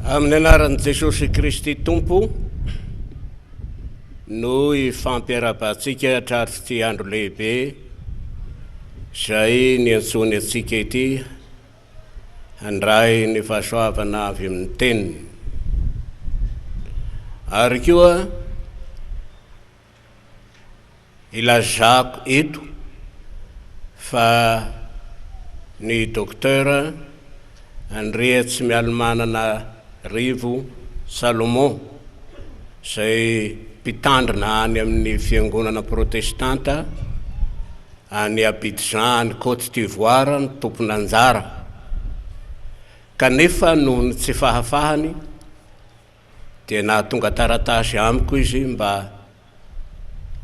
Amin'ny anaran'i Jesosy Kristy Tompo no ifampiarahabantsika hatratr'ity andro lehibe izay niantsoany antsika ity handray ny fahasoavana avy amin'ny Teniny. Ary koa Ilazako eto fa ny Docteur Andriatsimialimanana Rivo Salomon izay mpitandrina any amin'ny fiangonana protestanta any Abidjan any Cote d'Ivoire no tompon'anjara kanefa noho ny tsy fahafahany dia nahatonga taratasy amiko izy mba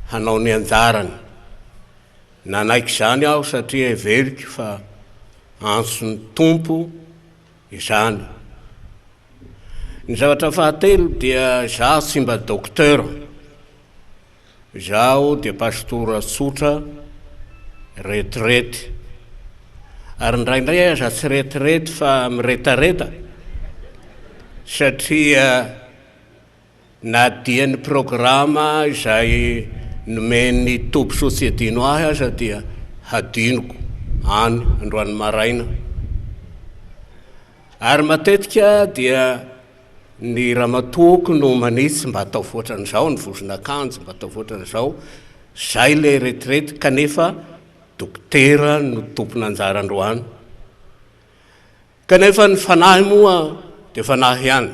hanao ny anjarany. Nanaiky izany aho satria heveriko fa antson'ny Tompo izany. Ny zavatra fahatelo dia izaho tsy mba docteur. Izaho dia pastora tsotra, retraite. Ary indraindray aza tsy retraite fa miretareta satria na dia ny programa izay nomen'ny toby Sociedino ahy aza dia hadinoko any androany maraina. Ary matetika dia Ny ramatoako no manitsy mba ataovy ohatran'izao ny vozon'akanjo, mba ataovy ohatran'izao, zay le retraite kanefa dokotera no tompon'anjara androany. Kanefa ny fanahy moa dia fanahy ihany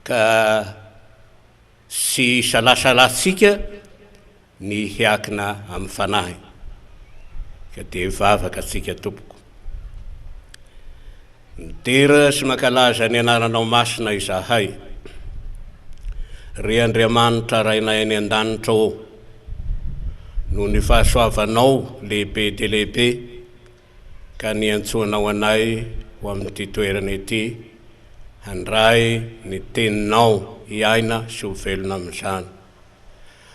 ka tsy isalasalantsika ny hiakina amin'ny fanahy. Ka dia hivavaka tsika tompoko. Midera sy mankalaza ny anaranao masina izahay. Ry Andriamanitra Rainay any an-danitra ô, noho ny fahasoavanao lehibe dia lehibe ka niantsoanao anay ho amin'ity toerana ity handray ny teninao hiaina sy ho velona amin'izany.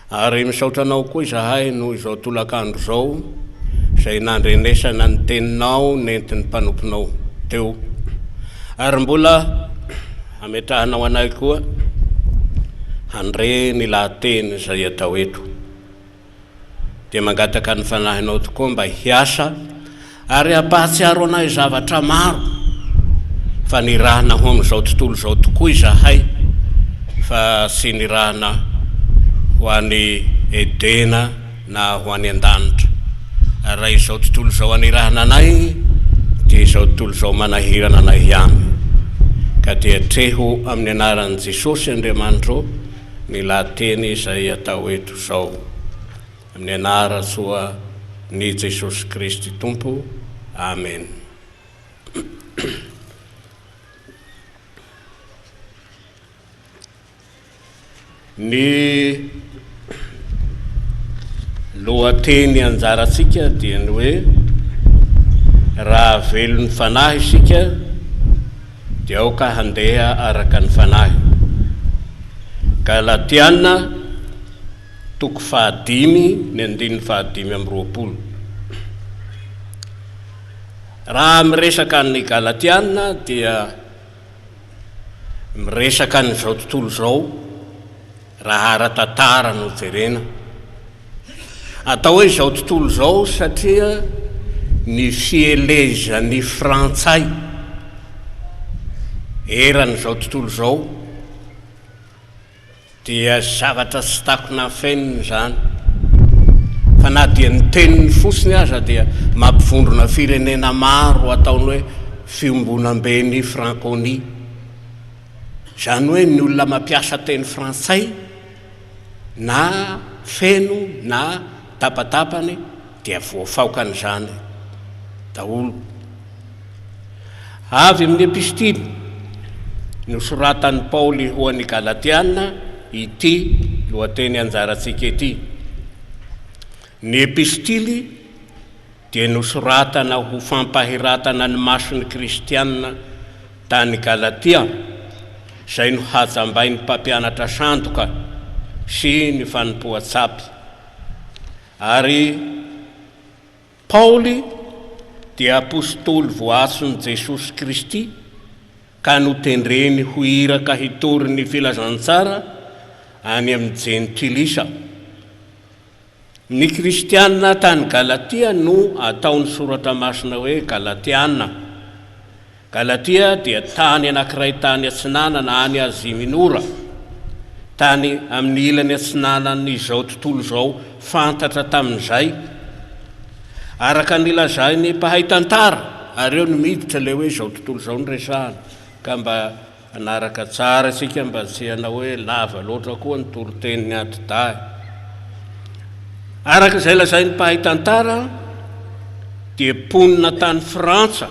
Ary misaotra Anao koa izahay noho izao tolakandro izao izay nandrenesana ny Teninao nentin'ny mpanomponao teo. Ary mbola ametrahanao anay koa handre ny lahateny izay atao eto. Dia mangataka ny Fanahinao tokoa mba hiasa ary hampahatsiaro anay zavatra maro fa nirahina ho amin'izao tontolo izao tokoa izahay fa tsy nirahina ho any Edena na ho any an-danitra. Ary raha izao tontolo izao anirahana anay dia izao tontolo izao manahirana anay ihany. Ka dia atreho amin'ny anaran'i Jesosy Andriamanitro ny lahateny izay atao eto izao. Amin'ny anaran-tsoa ny Jesosy Kristy Tompo. Amen. Ny lohateny anjarantsika dia ny hoe raha velon'ny fanahy isika dia aoka handeha araka ny fanahy. Galatiana toko fahadimy ny andininy fahadimy amby 20. Raha miresaka ny Galatiana dia miresaka an'izao tontolo izao raha ara-tantara no jerena. Atao hoe izao tontolo izao satria ny fielezan'ny frantsay eran'izao tontolo izao Dia zavatra tsy takona afenina izany, fa na dia ny teniny fotsiny aza dia mampivondrona firenena maro ataony hoe fiombonamben'ny Frankonia. Izany hoe ny olona mampiasa teny frantsay na feno na tapatapany dia voafaokan'izany daholo. Avy amin'ny epistily nosoratan'i Paoly ho an'ny Galatiana ity lohateny anjarantsika ity. Ny epistily dia nosoratana ho fampahiratana ny mason'ny Kristiana tany Galatia, izay nohajambain'ny mpampianatra sandoka sy ny fanompoan-tsapy. Ary Paoly dia apositoly voatson'i Jesosy Kristy. Ka notendreny ho iraka hitory ny filazantsara any amin'ny Jentilisa. Ny Kristiana tany Galatia no ataon'ny Soratra Masina hoe Galatiana. Galatia dia tany anankiray tany atsinanana any Azia Minora, tany amin'ny ilany atsinanan'izao tontolo izao fantatra tamin'izay. Araka ny lazain'ny mpahay tantara, ary eo no miditra ilay hoe izao tontolo izao no resahana, ka mba hanaraka tsara isika mba tsy hanao hoe lava loatra koa ny toritenin'ny atidahy. Araka izay lazain'ny mpahay tantara dia mponina tany Frantsa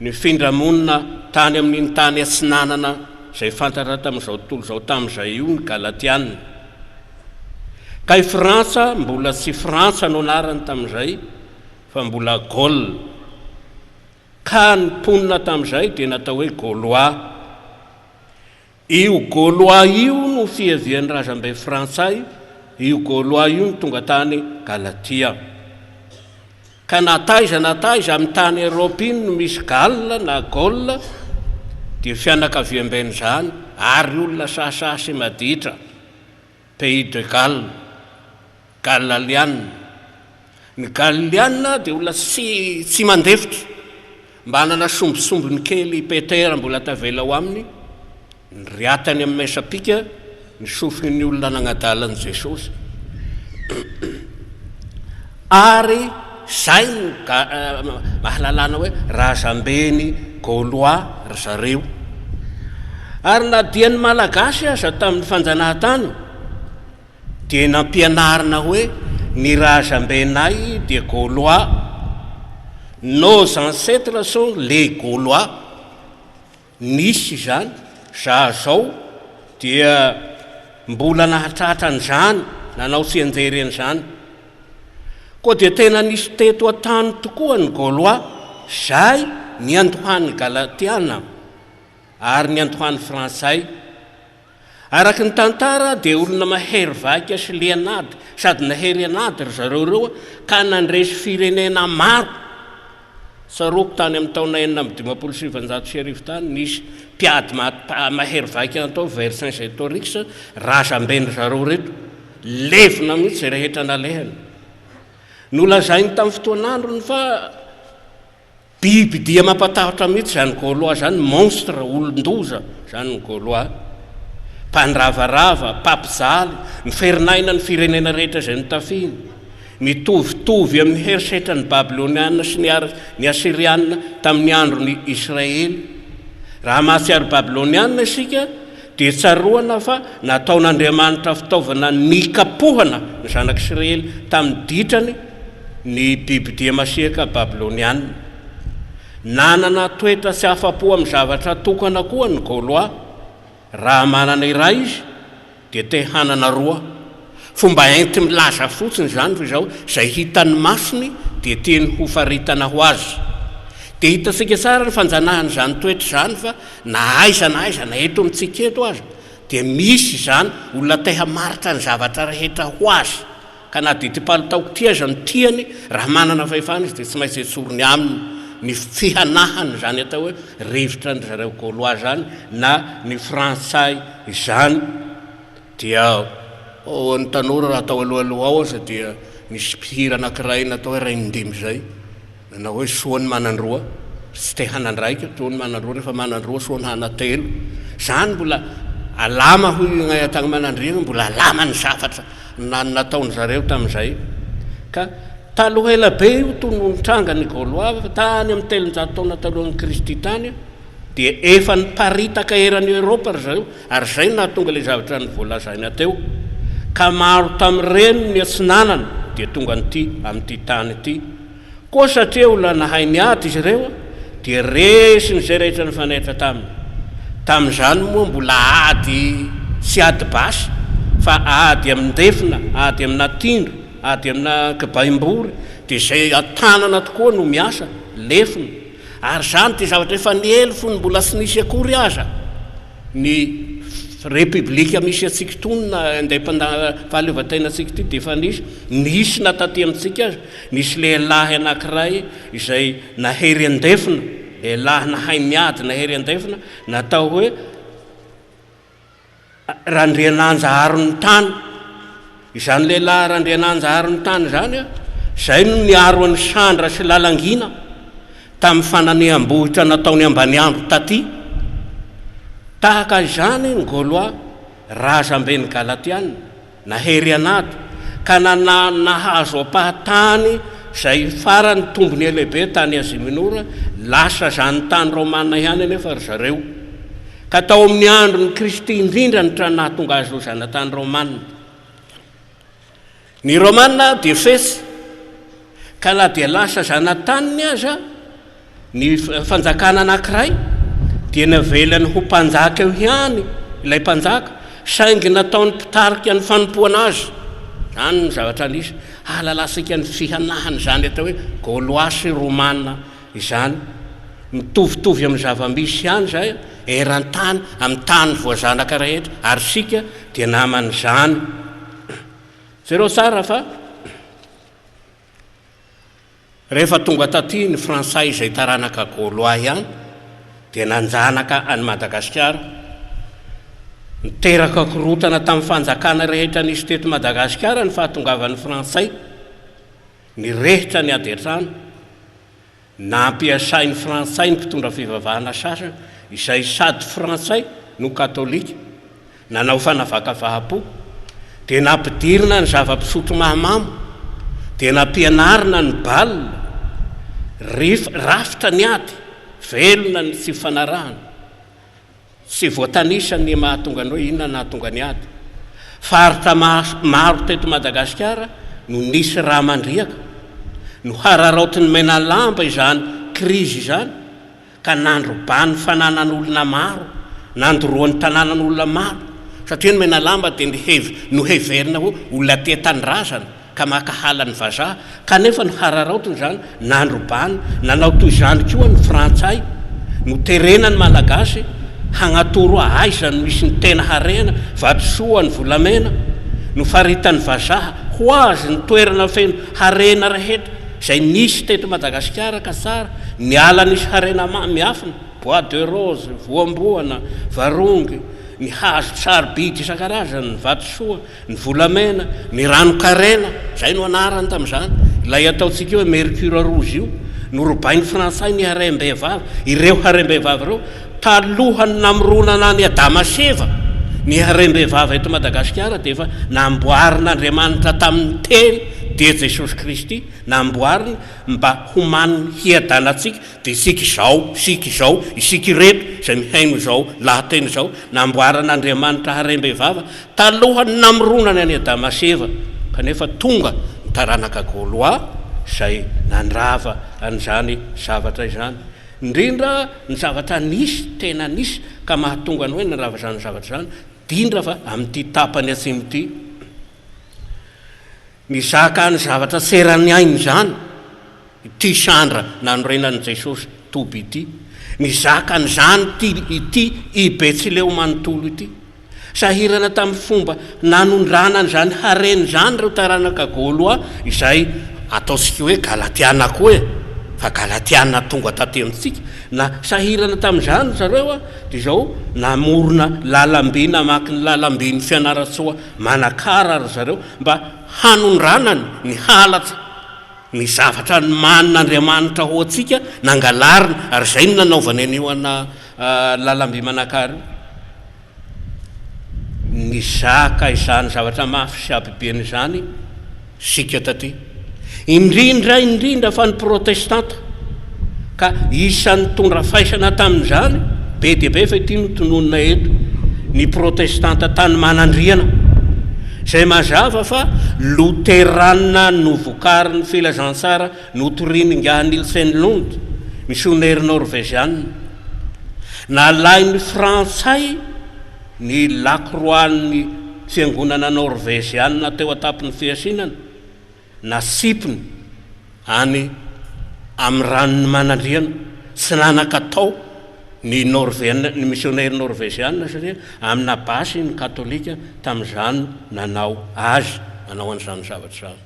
nifindra monina tany amin'iny tany atsinanana izay fantatra tamin'izao tontolo izao tamin'izay io ny Galatiana. Ka i Frantsa mbola tsy Frantsa no anarany tamin'izay fa mbola Gaule. Ka ny mponina tamin'izay dia natao hoe Gaulois. Io Gaulois io no fiavian'ny razambe frantsay, io Gaulois io no tonga tany Galatia. Ka na taiza na taiza amin'ny tany Europe iny no misy Galle na Gaule dia fianakaviamben'izany ary olona sahasaha sy maditra. Pays de Galles, Galaliana. Ny Galiliana dia olona tsy tsy mandefitra. Mba hanana sombintsombiny kely i Petera mbola tavela ao aminy, niriatany amin'ny mesapika ny sofin'ny olona nagnadala an'i Jesosy. Ary zay no mahalalana hoe razamben'ny Gaulois ry zareo. Ary na dia ny Malagasy aza tamin'ny fanjanahantany dia nampianarina hoe ny razambenay dia Gaulois, nos ancêtres sont les Gaulois. Nisy izany, za zao dia mbola nahatratra an'izany, nanao tsianjery an'izany. Koa dia tena nisy teto an-tany tokoa ny Gaulois, zay niandohan'ny Galatiana ary niandohan'ny Frantsay. Araka ny tantara dia olona mahery vaika sy lian'ady sady nahery an'ady ry zareo ireo ka nandresy firenena maro. Tsaroako tany amin'ny taona 1956 tany nisy mpiady mahery vaika natao Vercingétorix, razamben-dry zareo ireto. Levona mihitsy izay rehetra nalehany. Nolazainy tamin'ny fotoan'androny fa Biby dia mampatahotra mihitsy izany Gaulois izany, monstre, olon-doza izany ny Gaulois. Mpandravarava, mpampijaly, miferinaina ny firenena rehetra izay notafihiny. Mitovitovy amin'ny herisetran'ny Babyloniana sy ny ny Asyriana tamin'ny andron'i Israely. Raha mahatsiaro Babyloniana isika dia tsaroana fa nataon'Andriamanitra fitaovana nikapohana ny zanak'Israely tamin'ny ditrany ny bibidia masiaka babyloniana. Nanana toetra tsy afa-po amin'ny zavatra tokana koa ny Gaulois. Raha manana iray izy, dia te hanana roa. Fomba enti-milaza fotsiny izany fa izao, izay hitan'ny masony dia tiany hofaritana ho azy. Dia hitantsika tsara ny fanjanahan'izany toetra izany fa na aiza na aiza, na eto amintsika eto aza, dia misy izany olona te hamaritra ny zavatra rehetra ho azy. Ka na dia ity palitaoko ity aza no tiany, raha manana fahefana izy dia tsy maintsy etsoriny aminy ny fihanahany izany atao hoe rivotra an-dry zareo Gaulois izany na ny Frantsay izany. Dia ho an'ny tanora raha tao alohaloha ao aza dia nisy mpihira anankiray natao hoe Rainindimy izay. Nanao hoe soa ny manan-droa, tsy te hanan-draika, toa ny manan-droa rehefa manan-droa soa ny hanan-telo. Izany mbola alama hoy ny tany Manandriana, mbola alama ny zavatra nataon-dry zareo tamin'izay. Ka taloha ela be io toa no nitranga ny Gaulois fa tany amin'ny 300 taona talohan'i Kristy tany dia efa niparitaka eran'i Eoropa ry zareo ary izay no nahatonga ilay zavatra novoalazaina teo. Ka maro tamin'ireny ny atsinanana dia tonga an'ity amin'ity tany ity. Koa satria olona nahay niady izy ireo, dia resiny izay rehetra nifanehitra taminy. Tamin'izany moa mbola ady tsy ady basy, fa ady amin-defona, ady amina tindro, ady amina kibaimbory, dia izay an-tanana tokoa no miasa, lefona. Ary izany dia zavatra efa niely fony mbola tsy nisy akory aza ny Repoblika misy antsika itony na independant fahaleovantenantsika ity dia efa nisy, nisy na taty amintsika aza. Nisy lehilahy anankiray izay nahery an-defona. lehilahy nahay niady nahery an-defona, natao hoe Randriananja Arontany. Izany lehilahy Randriananja Arontany izany, izay no niaro an'i Sandra sy Lalangina tamin'ny fananiham-bohitra nataony Ambaniandro taty. Tahaka izany ny Gaulois, razamben'ny Galatiana, nahery an'ady, ka nana nahazo ampahatany izay farany tombony lehibe tany Asia Minora, lasa zanitany romana ihany anefa ry zareo. Ka tao amin'ny andron'i Kristy indrindra no tra nahatonga azy ho zanatany romana. Ny Romana dia fetsy, ka na dia lasa zanataniny aza ny fanjakana anankiray, dia navelany ho mpanjaka eo ihany ilay mpanjaka, saingy nataony mpitarika ny fanompoana azy. Izany no zavatra nisy. Hahalalantsika ny fihanahan'izany atao hoe Gaulois sy Romana izany. Mitovitovy amin'ny zava-misy ihany izay eran-tany, amin'ny tany voazanaka rehetra, ary isika dia naman'izany. Jereo tsara fa rehefa tonga taty ny frantsay izay taranaka gaulois ihany dia nanjanaka an'i Madagasikara. Niteraka korontana tamin'ny fanjakana rehetra nisy teto Madagasikara ny fahatongavan'ny frantsay. Nirehitra ny ady an-trano. Nampiasain'ny Frantsay ny mpitondra fivavahana sasany izay sady Frantsay no Katolika, nanao fanavakavaham-po, dia nampidirina ny zava-pisotro mahamamo, dia nampianarina ny bal, rif, rafitra ny ady, velona ny tsy fifanarahana. Tsy voatanisa ny mahatonga ny hoe inona nahatonga ny ady. Faritra maro teto Madagasikara no nisy rà mandriaka. Nohararaotin'ny Menalamba izany krizy izany ka nandrobany fananan'olona maro, nandoroany tanànan'olona maro satria ny Menalamba dia noheverina ho olona tia tanindrazana. ka mankahala ny vazaha, kanefa nohararaotiny izany, nandrobany, nanao toy izany koa ny frantsay, noterena ny malagasy hagnatoro aiza no misy ny tena harena, vatosoa, ny volamena, nofaritan'ny vazaha ho azy ny toerana feno harena rehetra izay nisy teto Madagasikara ka tsara ny ala nisy harena miafina, bois de rose, voamboana, varongy, ny hazo sarobidy isan-karazany, ny vatosoa, Ny volamena, ny ranon-karena, izay no anarany tamin'izany, ilay ataontsika hoe mercure rouge io, norobain'ny frantsay ny harem-behivavy, ireo harem-behivavy ireo, talohan'ny namoronana an'i Adama sy Eva, ny harem-behivavy eto Madagasikara dia efa namboarin'Andriamanitra tamin'ny teny, dia Jesosy Kristy, namboariny mba homaniny hiadanantsika, Dia isika izao, isika izao, isika ireto izay mihaino izao lahateny izao, namboaran'Andriamanitra harem-behivava talohan'ny namoronany an'i Adama sy Eva, kanefa tonga ny taranaka Gaulois izay nandrava an'izany zavatra izany. Indrindra ny zavatra nisy, tena nisy, ka mahatonga ny hoe nandrava izany zavatra izany, indrindra fa amin'ity tapany atsimo ity. Mizaka ny zavatra tsy eran'ny ainy izany ity sandra nanorenan'i Jesosy toby ity. Mizaka an'izany ity ity i Betsileo manontolo ity. Sahirana tamin'ny fomba nanondrana an'izany harena izany ireo taranaka Gaulois izay ataontsika hoe Galatiana koa e, fa Galatiana tonga taty amintsika. Na sahirana tamin'izany ry zareo dia izao namorona lalam-by namaky ny lalam-bin'i Fianarantsoa Manakara ry zareo mba hanondranany ny halatra ny zavatra nomanin'Andriamanitra ho antsika nangalarina ary izay no nanaovany an'io ana lalamby Manakara io. Nizaka izany zavatra mafy sy habibiana izany isika taty. Indrindra indrindra fa ny protestanta, ka isan'ny nitondra faisana tamin'izany, be dia be fa ity no tononina eto, ny protestanta tany Manandriana, izay mazava fa loterana novokarin'ny filazantsara notorian'ingahy Nilsen Lund, misionery norveziana. Nalain'ny frantsay ny lakroan'ny fiangonana norveziana teo an-tampon'ny fihasinana, Nasipiny any amin'ny ranon'i Manandriana. Tsy nanan-katao ny Norveana, ny misionera norveziana satria amina basy ny katolika tamin'izany nanao azy, nanao an'izany zavatra izany.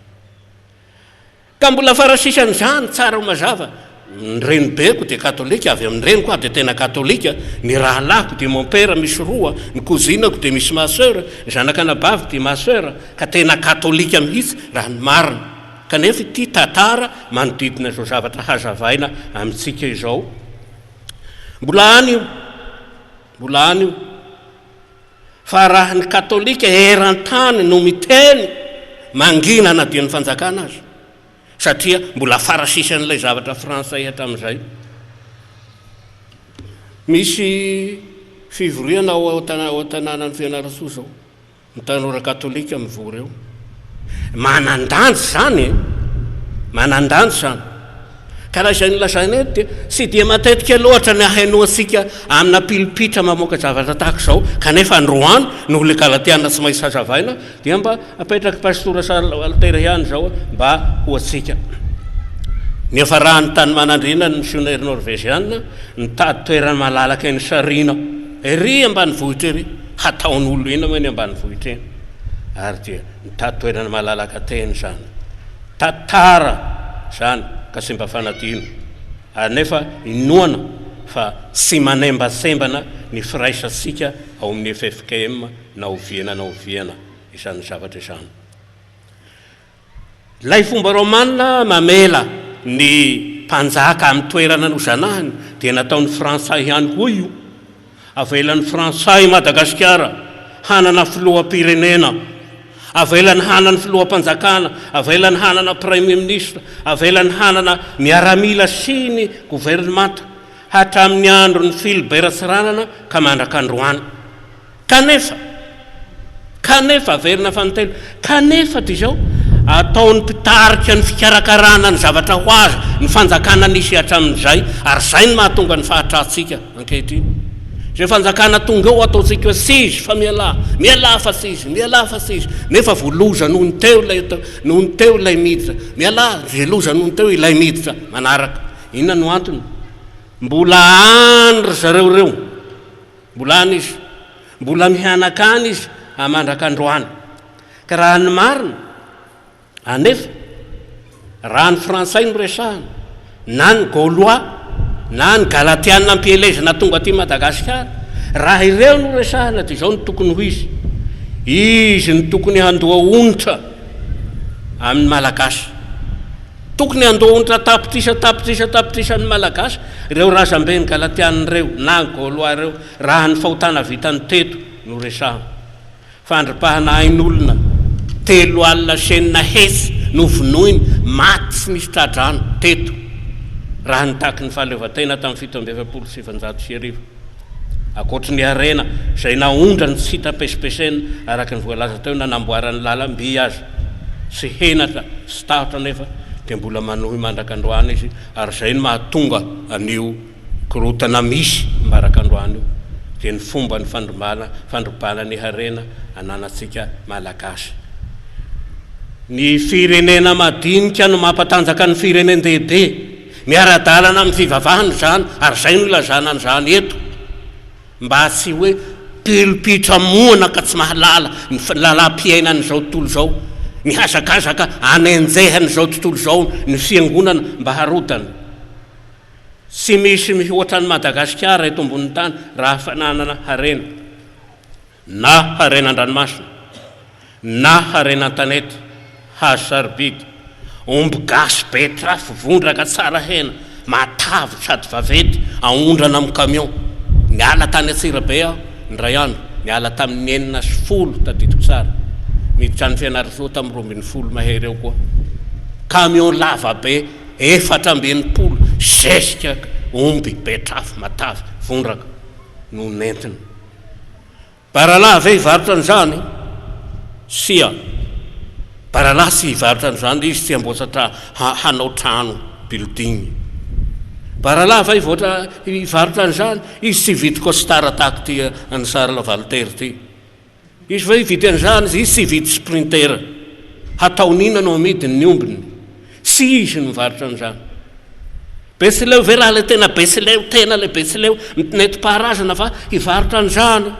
Ka mbola farasisan'izany, tsara ho mazava. Ny renibeko dia katolika, avy amin'ny reniko aho dia tena katolika, ny rahalahiko dia mon père misy roa, ny cousinako dia misy ma soeur, ny zanak'anabaviko dia ma soeur, ka tena katolika mihitsy raha ny marina. Kanefa ity tantara manodidina izao zavatra hazavaina amintsika izao, mbola any io, mbola any io. Fa raha ny katolika eran-tany no miteny, mangina na dia ny fanjakana aza. Satria mbola farasisan'ilay zavatra frantsay hatramin'izay. Misy fivoriana ao an-tanànan'i Fianarantsoa izao. Ny tanora katolika mivory eo. Manan-danja izany e! Manan-danja izany. Ka raha izay nolazaina eto dia tsy dia matetika loatra ny ahenoantsika amina pilipitra mamoaka zavatra tahaka izao, kanefa androany noho ilay Galatiana tsy maintsy hazavaina dia mba Apetraky Pastora Charles Walter ihany izao mba ho antsika. Niafarany tany Manandriana ny misionera Norveziana nitady toerana malalaka eny Sarina, ery ambanivohitra ery, hataon'olo inona moa eny ambanivohitra eny? Ary dia nitady toerana malalaka teny izany. Tantara izany ka tsy mba fanadino. Ary nefa inoana fa tsy manembatsembana ny firaisantsika ao amin'ny ffkm na oviana na oviana izany zavatra izany. Ilay fomba romana mamela ny mpanjaka amin'ny toerana nozanahiny dia nataon'ny frantsay ihany koa io. Avelan'ny frantsay i Madagasikara hanana filoham-pirenena, avelany hanana filoham-panjakana, avelany hanana praiminisitra, avelany hanana miaramila sy ny governemanta hatramin'ny andron'i Philbert Tsiranana ka mandrak'androany. Kanefa, kanefa, averina fanintelony, kanefa dia izao, ataon'ny mpitarika ny fikarakarana ny zavatra ho azy ny fanjakana nisy hatramin'izay, ary izay no mahatonga ny fahatrantsika ankehitriny. Izay fanjakana tonga eo ataontsika hoe tsy izy fa mialà, mialà fa tsy izy, mialà fa tsy izy, nefa vao loza noho ny teo ilay, noho ny teo ilay miditra, mialà, izay loza noho ny teo ilay miditra manaraka. Inona no antony? Mbola any ry zareo ireo. Mbola any izy. Mbola mihanaka any izy mandraka androany. Ka raha ny marina, anefa, raha ny frantsay no resahana, na ny gaulois, na ny galatiana ampielezana tonga aty Madagasikara, raha ireo no resahana dia izao no tokony ho izy, izy no tokony handoa onitra amin'ny Malagasy. Tokony handoa onitra tapitrisa tapitrisa tapitrisa ny Malagasy ireo razamben'ny Galatiana ireo na ny Gaulois ireo raha ny fahotana vitany teto no resahana. Fandripahana ain'olona 640 novonoiny maty tsy nisy tra-drano teto raha nitaky ny fahaleovantena tamin'ny 1947. Ankoatry ny harena izay naondrany tsy hita pesipesenina araka ny voalaza teo nanamboarany lalam-by aza. Tsy henatra sy tahotra anefa dia mbola manohy mandrak'androany izy ary izay no mahatonga an'io korontana misy mbarak'androany io dia ny fomba ny fandrombana fandrobana ny harena ananantsika Malagasy. Ny firenena madinika no mampatanjaka ny firenen-dehibe. Miara-dalana amin'ny fivavahana izany ary izay no ilazana an'izany eto mba tsy hoe pilopitra moana ka tsy mahalala ny lalam-piainan'izao tontolo izao, mihazakazaka anenjehan'izao tontolo izao ny fiangonana mba harodana. Tsy misy mihoatra an'i Madagasikara eto ambonin'ny tany raha fananana harena. Na harena an-dranomasina, na harena an-tanety, hazo sarobidy, omby gasy be trafo vondraka tsara hena, matavy sady vaventy, aondrana amin'ny camion. Niala tany Antsirabe aho, indray andro, niala tamin'ny 6:10, tadidiko tsara. Niditra any Fianarantsoa tamin'ny 12 mahery eo koa. Camion lava be, 64, zezika omby be trafo matavy, vondraka no nentina. Baralahy ve hivarotra an'izany? Tsia. Baralahy tsy hivarotra an'izany, izy tsy hamboatra hanao trano, building. Baralahy va hivoatra hivarotra an'izany? Izy tsy hividy costard tahaka ity an'i Charles Walter ity. Izy ve hividy an'izany? Izy tsy hividy sprinter. Hataony inona no amidiny ny ombiny? Tsy izy no mivarotra an'izany. Betsileo ve raha ilay tena Betsileo, tena ilay Betsileo nentim-paharazana fa hivarotra an'izany?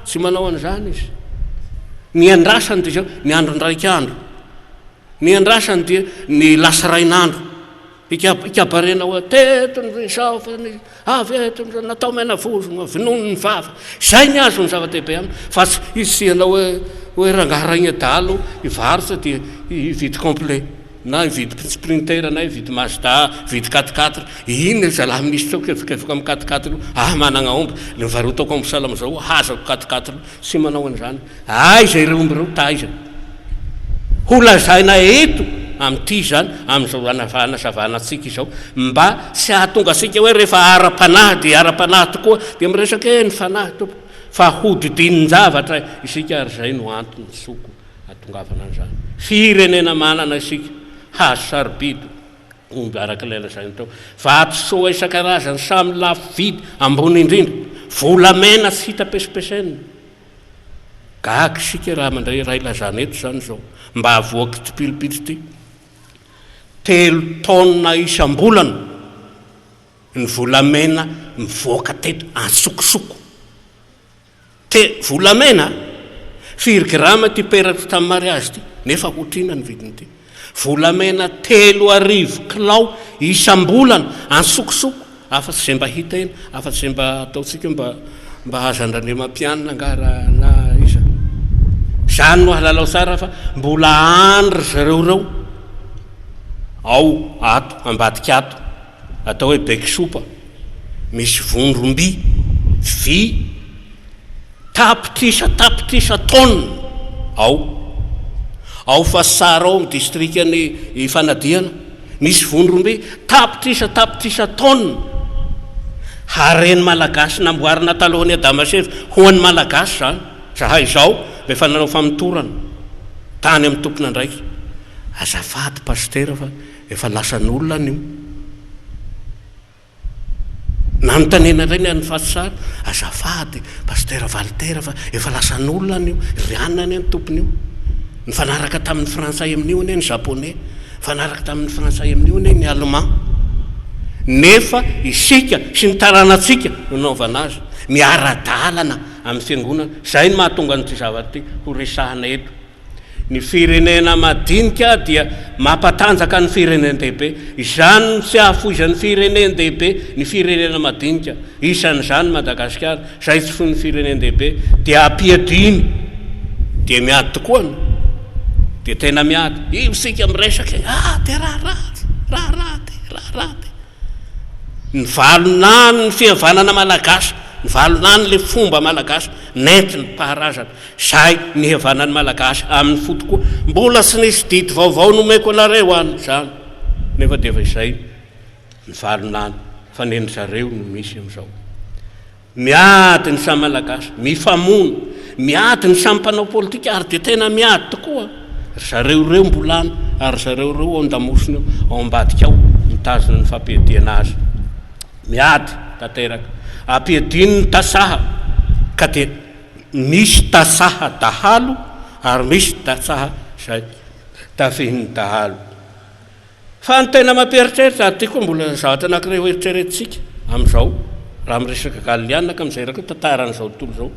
Tsy manao an'izany izy. Ny andrasany dia izao, ny andro indraik'andro. Ny andrasany dia ny lasirain'andro. Ikabarena hoe teto ny izao fa ny avy eto ny natao mena vozona, vinono ny vava. Izay ny azo ny zava-dehibe aminy fa tsy hisiana hoe hoe rangahy Rainidalo hivarotra dia hividy complet na hividy sprinter na hividy Mazda, hividy quatre quatre. Inona io zalahy minisitra io kevokevoka amin'ny quatre quatre io? Ah managna omby, le nivarotako omby sahala amin'izao hazako quatre quatre io. Tsy manao an'izany. Aiza ireo omby ireo? Taiza? Ho lazaina eto amin'ity izany, amin'izao anazavana antsika izao, mba tsy hahatonga antsika hoe rehefa ara-panahy dia ara-panahy tokoa, dia miresaka hoe ny fanahy tompoko, fa hodidinin-javatra isika ary izay no antony soko ahatongavana an'izany. Firenena manana isika, hazo sarobidy. Omby araka ilay lazainy teo. Vatosoa isan-karazany samy lafo vidy ambony indrindra. Volamena tsy hita pesipesenina. Gaga isika raha mandray iray lazana eto izany izao. Mba avoaka ity pilopitra ity. Telo taonina isam-bolana ny volamena mivoaka teto antsokosoko. Te volamena a! Firy grama ity peratra tamin'ny mariazy ity? Nefa otrina ny vidin'ity? Volamena 3000 kilao isam-bolana antsokosoko, afa-tsy izay mba hita eny, afa-tsy izay mba ataontsika hoe mba mba hazan-dRandriamampianina angaha raha na iza. Izany no halalao tsara fa mbola any ry zareo ireo, ao ato ambadika ato. atao hoe Bekisopa, misy vondrom-by, vy, tapitrisa tapitrisa taonina ao. Ao Fasara ao amin'ny distrikan'i Ifanadiana, misy vondrom-by tapitrisa tapitrisa taonina. Haren'ny Malagasy namboarina talohan'i Adama sy Eva, ho an'ny Malagasy izany. Zahay izao rehefa nanao famotorana tany amin'ny tompon'andraikitra, azafady Pasitera fa Efa lasan'olona any io. Nanontaniana indray ny an'i Fatsara, azafady Pasitera Valtera fa efa lasan'olona any io, ry anona anie ny tompon'io. Nifanaraka tamin'ny frantsay amin'io anie ny japonais, nifanaraka tamin'ny frantsay amin'io anie ny allemand. Nefa isika sy ny taranantsika no nanaovana azy. Miara-dalana amin'ny fiangonana. Izay no mahatonga an'ity zavatra ity ho resahana eto. Ny firenena madinika dia mampatanjaka ny firenen-dehibe. Izany no tsy ahafoizan'ny firenen-dehibe ny firenena madinika. Isan'izany Madagasikara, izay tsy foin'ny firenen-dehibe dia ampiadiny. Dia miady tokoa an! Dia tena miady. Io isika miresaka e! Ah, dia raharaha ty, raharaha ty, raharaha ty. Nivalona any ny fihavanana malagasy, nivalona any ilay fomba malagasy nentim-paharazana. Zay nihavanan'ny Malagasy amin'ny fo tokoa. Mbola tsy nisy didy vaovao nomeko anareo an izany nefa dia efa izay ny valina any fa nen'ny zareo no misy amin'izao. Miady ny samy Malagasy, mifamono, miady ny samy mpanao politika ary dia tena miady tokoa ry zareo ireo mbola any ary ry zareo ireo ao an-damosina ao ao ambadika ao mitazona ny fampiadiana azy. Miady tanteraka. Ampiadiany ny tasaha ka dia Misy tantsaha dahalo ary misy tantsaha izay tafihin'ny dahalo. Fa ny tena mampieritreritra, ary ity koa mbola zavatra anankiray ho eritreretintsika amin'izao, raha miresaka Galiliana ka mijery koa tantaran'izao tontolo izao.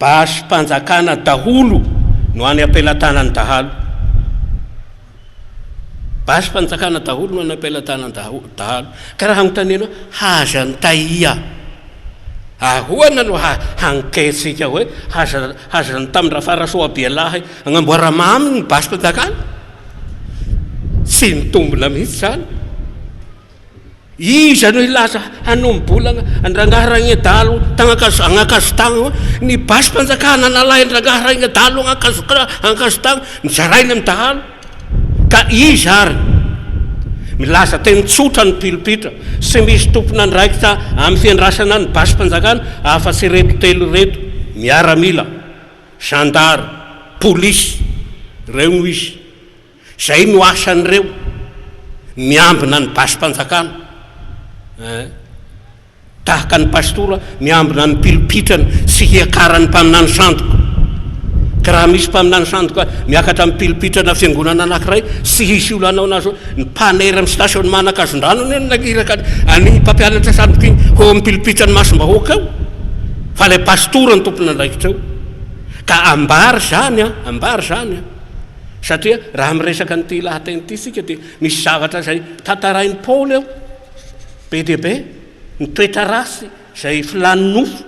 Basim-panjakana daholo no any am-pelatanan'ny dahalo. Basy fanjakana daholo no any am-pelatanan dahalo. Ka raha hanontaniana hoe haza ny taia? Ahoana no hanketsika hoe haza haza ny tamin-dRafarasoabialahy agnamboaramamy ny basy fanjakana? Tsy mitombina mihitsy izany. Iza no hilaza hanombolana an-dRangahy Rainidalo tagn'Ankazo agn'Ankazotagna hoe ny basim-panjakana nalain-dRangahy Rainidalo agn'Ankazo Ankazotagna nozarainy amin'ny dahalo? Ka iza ary? Milaza teny tsotra ny pilopitra, tsy misy tompon'andraikitra amin'ny fiandrasana ny basim-panjakana afa-tsy ireto telo ireto, miaramila, zandary, polisy, ireo no izy. Zay no asan'ireo, miambina ny basim-panjakana eh. Tahaka ny pastora miambina ny pilopitrany tsy hiakaran'ny mpaminany sandoka. Ka raha misy mpaminany sandoka miakatra amin'ny pilopitrana fiangonana anankiray, tsy hisy olona hanao anazy hoe ny mpanera amin'ny stationnement an'Ankazondrano anie no naniraka an'iny mpampianatra sandoka iny ho eo amin'ny pilopitran'ny masom-bahoaka eo, fa ilay pastora no tompon'andraikitra eo. Ka ambara izany an, ambara izany an. Satria raha miresaka an'ity lahateny ity isika dia misy zavatra izay tantarain'i Paoly ao, be dia be, ny toetra ratsy izay filàn'ny nofo,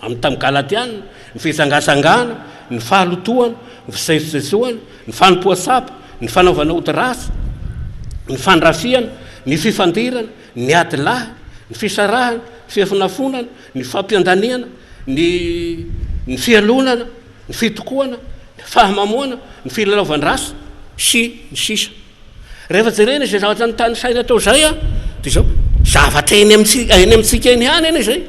amin'ny tamin'ny Galatiana, ny fijangajangana, ny fahalotoana, ny fisefosefoana, ny fanompoan-tsampy, ny fanaovana ody ratsy, ny fandrafiana, ny fifandirana, ny ady lahy, ny fisarahana, ny fiafonafonana, ny fampiandaniana, ny ny fialonana, ny fitokoana, ny fahamamoana, ny filalaovan-dratsy, sy ny sisa. Rehefa jerena izay zavatra notanisaina teo izay an, dia izao, zavatra eny amintsika, eny amintsika eny ihany anie izay.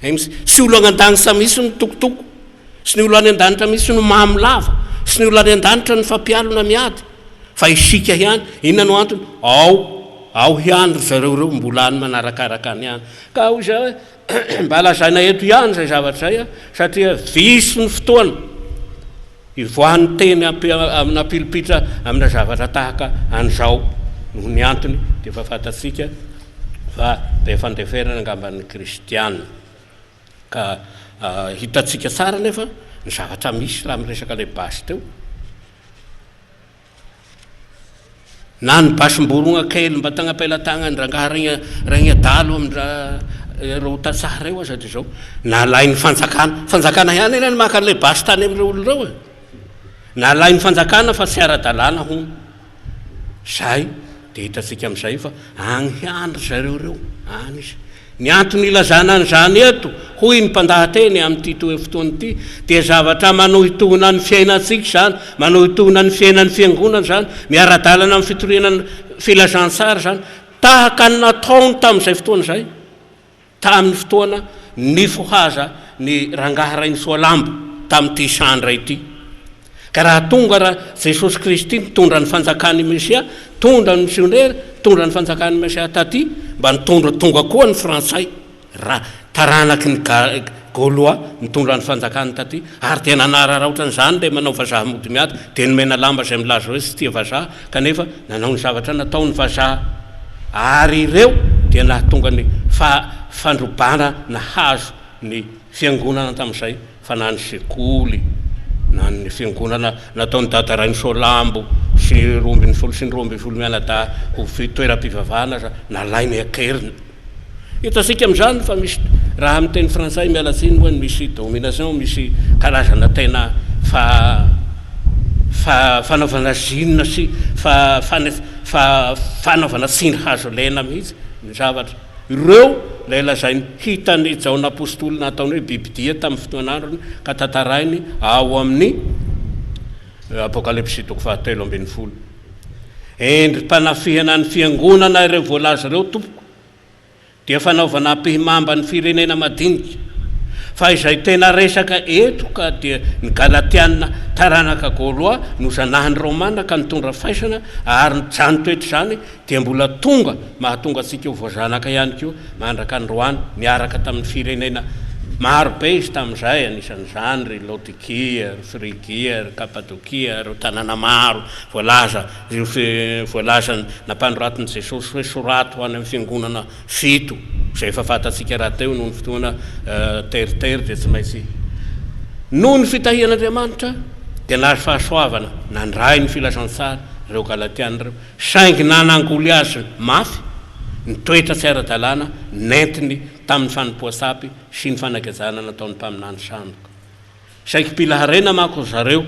Eny, tsy olo any an-danitra mihitsy no tokotoko, sy ny olo any an-danitra mihitsy no mamo lava, sy ny olo any an-danitra no fampialona miady, fa isika ihany. Inona no antony? Ao, ao ihany ry zareo ireo, mbola any manarakaraka any ihany. Ka hoy izaho hoe, mba lazaina eto ihany izay zavatra izay satria visy ny fotoana ivoahan'ny teny amina pilipitra amina zavatra tahaka an'izao. Noho ny antony dia efa fantatsika fa be fandeferana angamba ny kristiana. Ka hitantsika tsara anefa ny zavatra misy raha miresaka ilay basy teo. Na ny basim-borogna kely mba tagnam-pelatagnan drangahy regny regny adalo amin-dra ireo tantsaha reo aza de zao nalain'ny fanjakana, fanjakana ihany anie no maka an'ilay basy tany amin'ireo olona ireo e! Nalain'ny fanjakana fa tsy ara-dalàna hono, zay de hitantsika amin'izay fa agny ihany ry zareo reo, any izy. Ny antony ilazana an'izany eto, hoy ny mpandahateny amin'ity toe-fotoana ity, dia zavatra manohintohina ny fiainantsika izany, manohintohina ny fiainan'ny Fiangonana izany, miara-dalana amin'ny fitoriana ny filazantsara izany, tahaka ny nataony tamin'izay fotoana izay, tamin'ny fotoana nifohaza ny Rangahy Rainisoalambo tamin'ity sandra ity. Ka raha tonga ra Jesosy Kristy nitondra ny fanjakan' i Mesia, tondra ny misionera, nitondra ny fanjakan' i Mesia taty, mba nitondra tonga koa ny frantsay, ra taranaky ny Gaulois nitondra ny fanjakany taty, ary dia nanararaotra an'izany ilay manao vazaha mody miady, dia nomena lamba izay milaza hoe tsy tia vazaha, kanefa nanao ny zavatra natao ny vazaha, ary ireo dia nahatonga ny fa fandrobana nahazo ny fiangonana tamin'izay. fa na ny sekoly na ny fiangonana nataon'i Dada Rainisoalambo sy 12 sy ny 12 mianadahy ho toeram-pivavahana aza nalainy an-keriny. Hitantsika amin'izany fa misy raha amin'ny teny frantsay miala tsiny moa ny misy domination, misy karazana tena fa fa fanaovana zinona sy fa fa fanaovana tsindry hazo lena mihitsy ny zavatra. Ireo ilay lazainy hitan'i Jaona Apostoly nataony hoe bibidia tamin'ny fotoan'androny ka tantarainy ao amin'ny Apokalypsy toko fahatelo ambin'ny folo. Endri-panafihana ny fiangonana ireo voalaza ireo tompoko dia fanaovana ampihimamba ny firenena madinika. Fa izay tena resaka eto ka dia ny Galatiana taranaka Gaulois nozanahan'ny Romana ka nitondra faisana ary izany toetra izany dia mbola tonga mahatonga antsika ho voazanaka ihany koa mandraka androany, niaraka tamin'ny firenena maro be izy tamin'izay, anisan'izany ry Laodikia, ry Frigia, ry Kapadokia, ireo tanàna maro voalaza, ireo voalazan'ny nampanoratin'i Jesosy hoe soraty ho any amin'ny fiangonana fito, izay efa fantatsika rahateo noho ny fotoana teritery dia tsy maintsy noho ny fitahian'Andriamanitra dia nahazo fahasoavana nandray ny filazantsara ireo Galatiana ireo. Saingy nanangoly azy mafy ny toetra tsy ara-dalàna nentiny tamin'ny fanompoan-tsampy sy ny fanagejana nataon'ny mpaminany sandoka. Saiky mpila harena manko ry zareo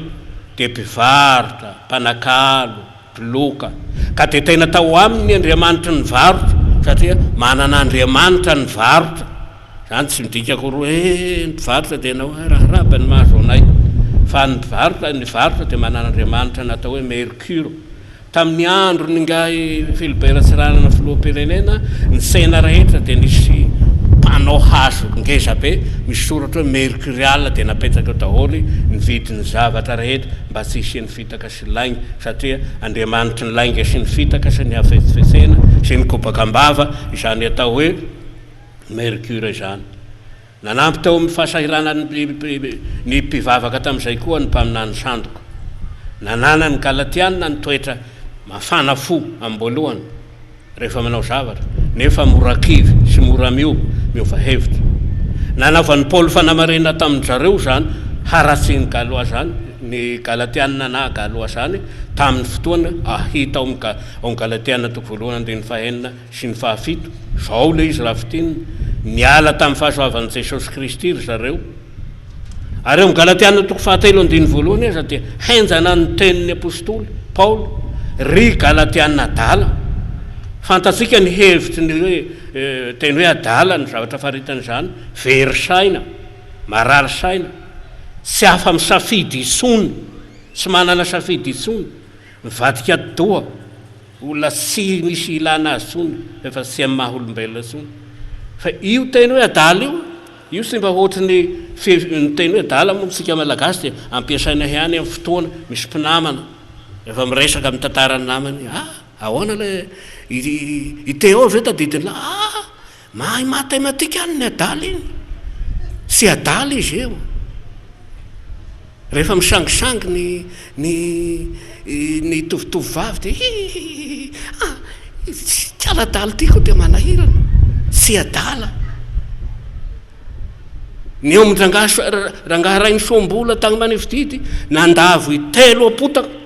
dia mpivarotra, mpanakalo, mpiloka. Ka dia tena tao aminy ny andriamanitry ny varotra satria manana andriamanitra ny varotra. Izany tsy midika akory hoe ny mpivarotra dia hanao hoe raharaba ny mahazo anay. Fa ny mpivarotra, ny varotra dia manana andriamanitra natao hoe Mercure. Tamin'ny andron'ingahy Philibert Tsiranana filoham-pirenena, ny tsena rehetra dia nisy panneau hazo ngeza be misy soratra hoe Mercurial dia napetraka eo daholo ny vidin'ny zavatra rehetra mba tsy hisian'ny fitaka sy lainga satria Andriamanitry ny lainga sy ny fitaka sy ny hafetsifetsena sy ny kobaka am-bava izany atao hoe Mercure izany. Nanampy teo amin'ny fahasahiranan'ny ny mpivavaka tamin'izay koa ny mpaminany sandoka. Nananan'ny Galatiana ny toetra mafana fo am-boalohany rehefa manao zavatra, nefa mora kivy sy mora miova miova hevitra. Nanaovan'i Paoly fanamarinana tamin-dry zareo izany haratsian'ny Galoà izany. ny Galatiana na Galoa izany tamin'ny fotoana hita ao amin'ny ao amin'ny Galatiana toko voalohany andininy fahenina sy ny fahafito. Izao ilay izy raha fintinina, niala tamin'ny fahasoavan'i Jesosy Kristy ry zareo. Ary ao amin'ny Galatiana toko fahatelo andininy voalohany aza dia henjana ny tenin'ny apostoly Paoly, Ry Galatiana adala! Fantatsika ny hevitry ny hoe teny hoe adala, ny zavatra faritan'izany, very saina, marary saina, tsy afa-misafidy intsony, tsy manana safidy intsony, mivadika atidoha, olona tsy misy ilana azy intsony, efa tsy amin'ny maha olombelona intsony. Fa io teny hoe adala io, io tsy mba ohatry ny fe, ny teny hoe adala moa amintsika Malagasy dia ampiasaina ihany amin'ny fotoana misy mpinamana, rehefa miresaka mitantara ny namany, ah! Ahoana ilay i, i Théo ve tadidin'lah? Ah! Mahay matematika any ny adala iny. Tsy adala izy io. Rehefa misangisangy ny ny ny tovotovovavy dia hihihihi ah! Ity aladala ity koa dia manahirana. Tsy adala. Ny eo amin-drangahy rangahy Rainisoambola tany Manifididy nandavo itelo am-potaka.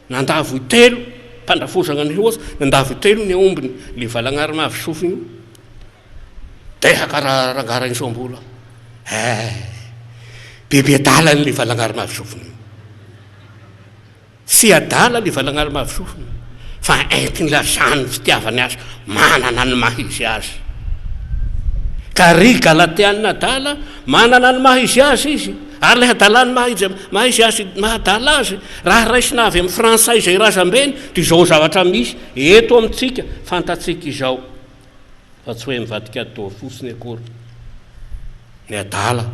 Nandavo intelo, mpandrafozagna ny hoza, nandavo intelo ny aombiny, le valagnary sofigny io. Dehaka ra rangahy Rainisoambola. Eh! Bebe adala le valagnary sofigny io. Tsy adala le valagnary sofigny, fa entiny lazany ny fitiavany azy, manana ny maha izy azy. Ka ry Galatiana adala, manana ny maha izy azy izy, ary ilay hadalany maha izy maha izy azy maha adala azy, raha raisina avy amin'ny frantsay izay razambeny, dia izao zavatra misy eto amintsika, fantatsika izao, fa tsy hoe mivadika atidoha fotsiny akory ny adala,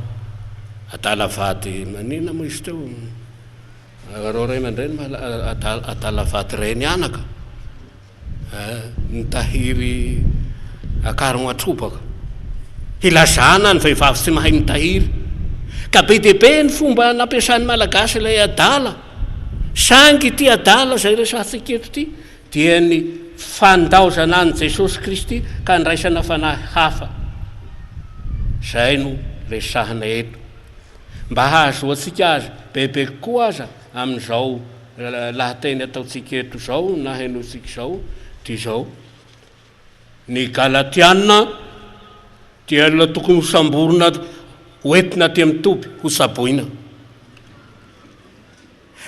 adala vady maninona moa izy teo? Nareo ray aman-dreny mahalala adala adala vady reny anaka. Mitahiry akarogna trobaka. Hilazana ny vehivavy tsy mahay mitahiry. Ka be dia be ny fomba nampiasan'ny Malagasy ilay adala. Saingy ity adala izay resahantsika eto ity dia ny fandaozana an'i Jesosy Kristy ka andraisana fanahy hafa. Izay no resahina eto. Mba hahazoantsika azy bebe kokoa aza amin'izao lahateny ataontsika eto izao na henointsika izao dia izao, ny Galatiana dia olona tokony hosamborina hoentina aty amin'ny toby hotsaboina.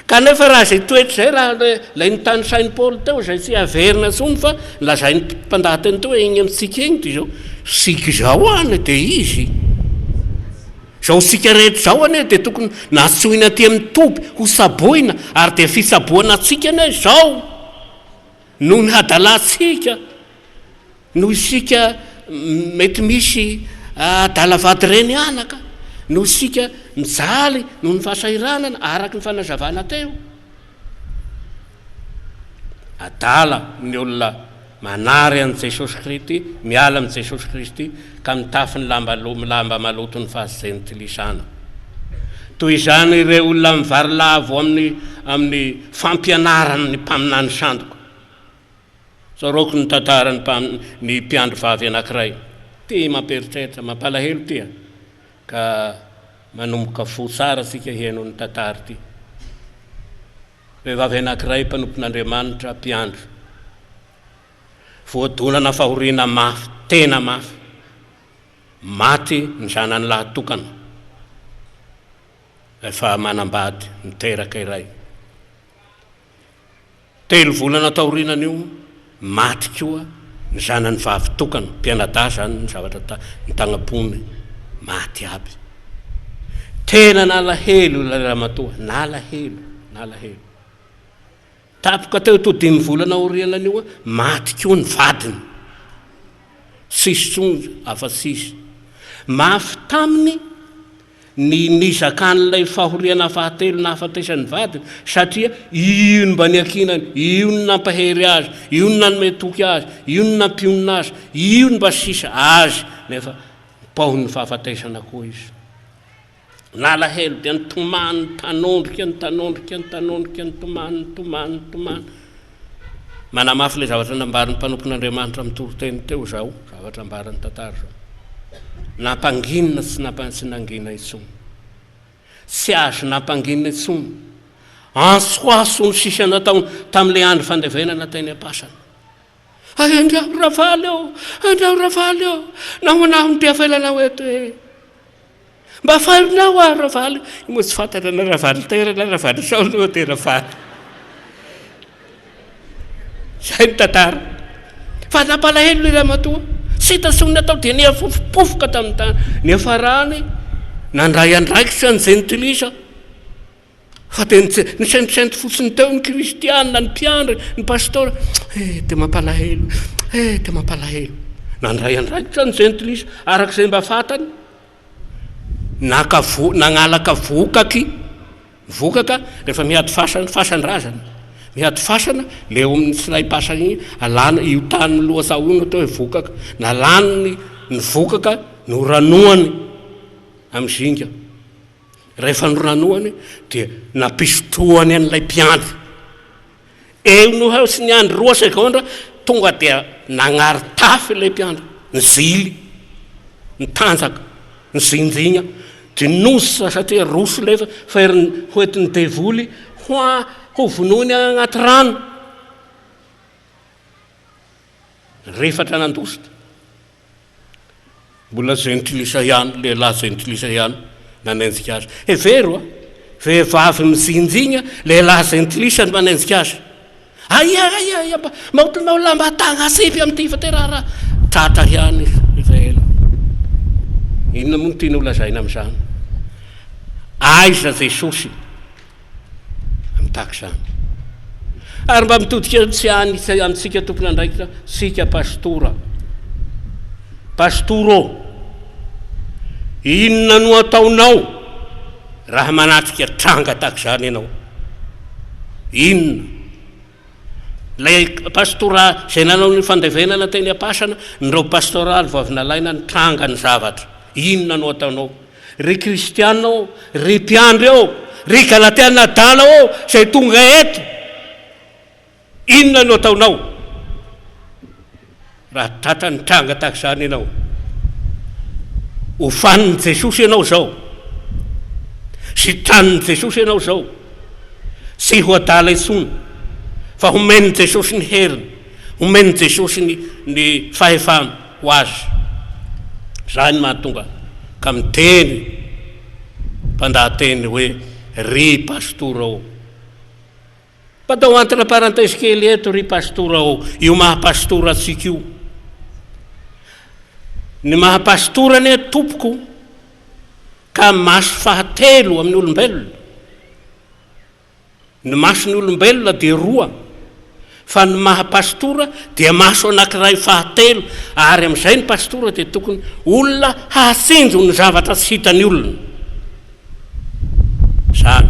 Kanefa raha izay toetra izay, raha ilay notanisain'i Paoly teo, izay tsy averina intsony fa lazain'ny mpandahateny teo hoe eny amintsika eny dia izao, isika izao any dia izy. Izao isika rehetra izao anie dia tokony nantsoina aty amin'ny toby ho tsaboina ary dia fitsaboana antsika anie izao noho ny hadalantsika. Noho isika mety misy adala vady reny anaka, noho isika mijaly noho ny fahasahiranana araka ny fanazavana teo. Adala ny olona manary an'i Jesosy Krity, miala amin'i Jesosy Kristy ka mitafy ny lamba lamba maloton'ny fahajentilisana. Toy izany ireo olona mivarilavo amin'ny amin'ny fampianaran'ny mpaminany sandoka. Tsaroako ny tantaran'ny mpam ny mpiandry vavy anankiray. Ty mampieritreritra, mampalahelo ty a! Ka manomboka fo tsara tsika hihaino ny tantara ity. Vehivavy anankiray mpanompon'Andriamanitra mpiandry. Voadonana fahoriana mafy, tena mafy. Maty ny zanany lahy tokana. Efa manambady, niteraka iray. Telo volana taorianan'io, maty koa ny zanany vavy tokana, mpianadahy izany ny zavatra ta, ny tagnam-pony, maty aby. Tena nalahelo ilay ramatoa, nalahelo, nalahelo. Tampoka teo toa dimy volana aorianan'io, maty koa ny vadiny. Tsisy intsony afa-tsy izy. Mafy taminy ny nizakan'ilay fahoriana fahatelo nahafatesan'ny vadiny, satria io no mba niankinany, io no nampahery azy, io no nanome toky azy, io no nampionona azy, io no mba sisa azy, nefa nipaohin'ny fahafatesana koa izy. Nalahelo dia nitomany, nitanondrika, nitanondrika, nitanondrika, nitomany, nitomany, nitomany. Manamafy ilay zavatra nambaran'ny mpanompon'Andriamanitra amin'ny toriteny teo izao zavatra ambaran'ny tantara izao. Nampanginina tsy nampa tsy nangina intsony. Tsy azo nampanginina intsony. Antsoantso no sisa nataony tamin'ilay andro fandevenana teny am-pasana. Hay andrao Ravaly ô! Andrao Ravaly ô! Nahoana aho no te havelanao eto e? Mba farinao aho Ravaly! Io moa tsy fantatra na Ravaly tera na Ravaly sao aloha dia Ravaly. Izay ny tantara. Fa nampalahelo ilay ramatoa. Tsy hita intsony ny atao dia niafofopofoka tamin'ny tany. Niafarany nandray andraikitra ny jentilisa. Fa dia nisentosento fotsiny teo ny kristiana, ny mpiandry, ny pastora. Eh, dia mampalahelo. Eh, dia mampalahelo. Nandray andraikitra ny jentilisa araka izay mba fantany. Naka vo, nangalaka vokaky, vokaka rehefa mihady fasana, fasan-drazana. Mihady fasana, le eo amin'ny tsinay-pasana iny, alana io tany milohasaha io no atao hoe vokaka. Nalany ny vokaka, noranoany amin'ny zinga. Rehefa noranoany dia nampisotroany an'ilay mpiandry. Eo no ho eo tsy niandry roa segondra tonga dia nagnary tafy ilay mpiandry, nizily, nitanjaka, nizinjigna, dia nosa satria roso lefa fa ery ho entin'ny devoly ho ho vonoiny agnaty rano. Rifatra nandositra. Mbola jentilisa ihany, lehilahy jentilisa ihany nanenjika azy. Hevero a! Vehivavy mizinjigna, lehilahy jentilisa no manenjika azy. Aia, aia, aia, mba maotinao lamba tagna asivy amin'ity fa te raharaha. Tratra ihany izy rehefa ela. Inona moa no tiany holazaina amin'izany? Aiza Jesosy? Mitaky izany. Ary mba mitodika tsy any amintsika tompon'andraikitra, tsika pastora. Pastora ô, inona no ataonao raha manatrika tranga tahaka izany ianao? Inona? Ilay pastora izay nanao ny fandevenana teny am-pasana, ny robe pastoraly vao avy nalaina, nitranga ny zavatra. Inona no ataonao? Ry kristiana ô, ry mpiandry ô, ry galatiana adala ô, izay tonga eto, inona no ataonao raha tratran'ny tranga tahaka izany ianao? Hofanin'i Jesosy ianao izao. Sitranin'i Jesosy ianao izao. Tsy ho adala intsony, fa homen'i Jesosy ny heriny, homen'i Jesosy ny ny fahefany. ho azy. Izany mahatonga ka miteny mpandahateny hoe ry pastora ô. Mba atao entre parenthèse kely eto ry pastora ô, io maha pastora antsika io. Ny maha pastora anie tompoko ka maso fahatelo amin'ny olombelona. Ny mason'ny olombelona dia roa, fa ny maha pastora dia maso anankiray fahatelo, ary amin'izay ny pastora dia tokony olona hahatsinjo ny zavatra tsy hitan'ny olona. Izany.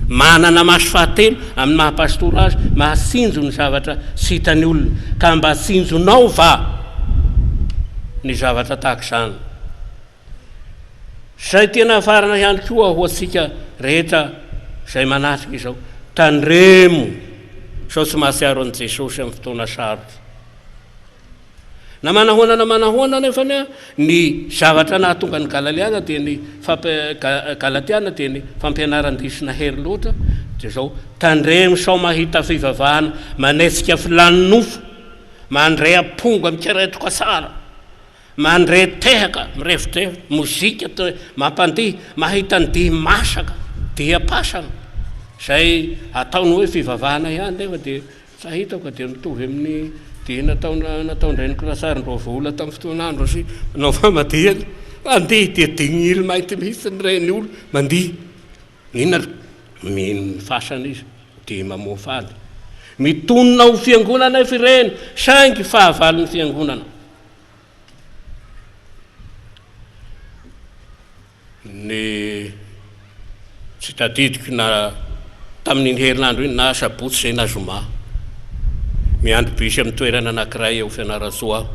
Manana maso fahatelo amin'ny maha pastora azy, mahatsinjo ny zavatra tsy hitan'ny olona. Ka mba tsinjonao va ny zavatra tahaka izany? Izay tena hafarana ihany koa ho antsika rehetra izay manatrika izao, tandremo sao tsy mahatsiaro an'i Jesosy amin'ny fotoana sarotra. Na manahoana na manahoana anefa ny zavatra nahatonga ny Galaliana dia ny Galatiana dia ny fampianaran-diso nahery loatra dia izao, tandremo sao mahita fivavahana manetsika filàn'ny nofo, mandre amponga mikeretroka tsara. Mandre tehaka, mirefodrefotra, mozika toy mampandihy, mahita ny dihy masaka, dihy am-pasana, izay ataony hoe fivavahana ihany nefa dia tsy hitako fa dia mitovy amin'ny dihy nataona nataon-dreniko Rasarindraovola tamin'ny fotoan'andro sy manao famadihana, mandihy dia dignily mainty mihitsy ny reny olo mandihy. Inona ry? Mino ny fasana izy dia mamoafady. Mitonona ho fiangonana nefa ireny saingy fahavalon'ny fiangonana. Ny tsy tadidiko na tamin'iny herinandro iny na asabotsy izay na zoma. Miandry bus amin'ny toerana anankiray ao Fianarantsoa aho